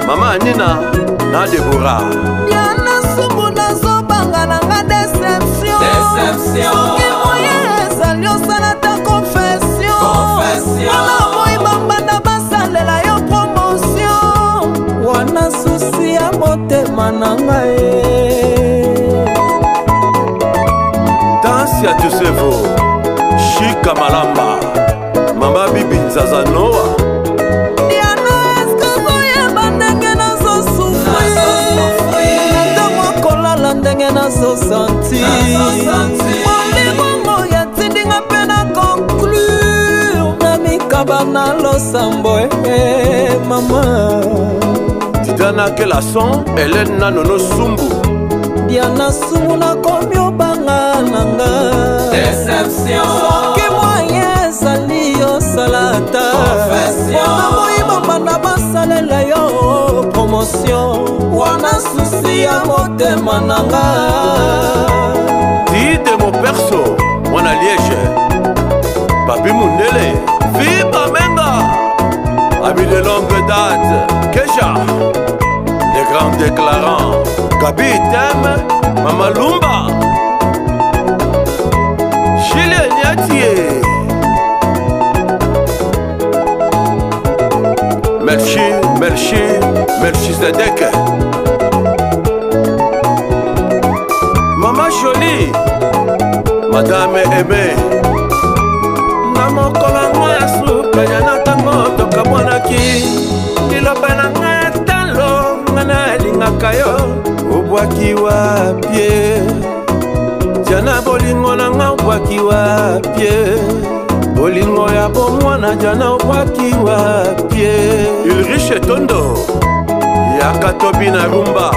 mama anina na debora Diana Sumbu nazobanga na nga deception soki moye ezali osala ta confession wana moi bambanda basalela yo promotion wana susi ya motema na ngai Tansi ya Tusevo Shika Malamba Mama Bibi Nzaza Noa Diana eske ozoyeba ndenge nazosufri na ntango akolala ndenge nazosanti bolingo yatindinga mpe na conclure na mikaba na losambo e mama Titana Kelason Hélène na Nono Sumbu Diana Sumbu nakomi obanga na nga soki moye ezali osala ata wana moyiba banda basalela yo promotion wana susi ya motema na nga Tide Moperso mwana Liège Papi Mundele Fiba Menga Ami de longue date Kesha Les grands déclarants Gabi Tem Mama Lumba Julien Niatie Melchi, Melchi, Melchizedek Mama Jolie Madame Aimée na mokolo yango ya suka ya na ntango tokabwanaki liloba na ngai ya talo nga nalingaka yo obwaki wapie jana bolingo na nga obwaki wapie bolingo ya bomwana jana obwaki wapie Ulrich Etondo Yaka Tobi na rumba.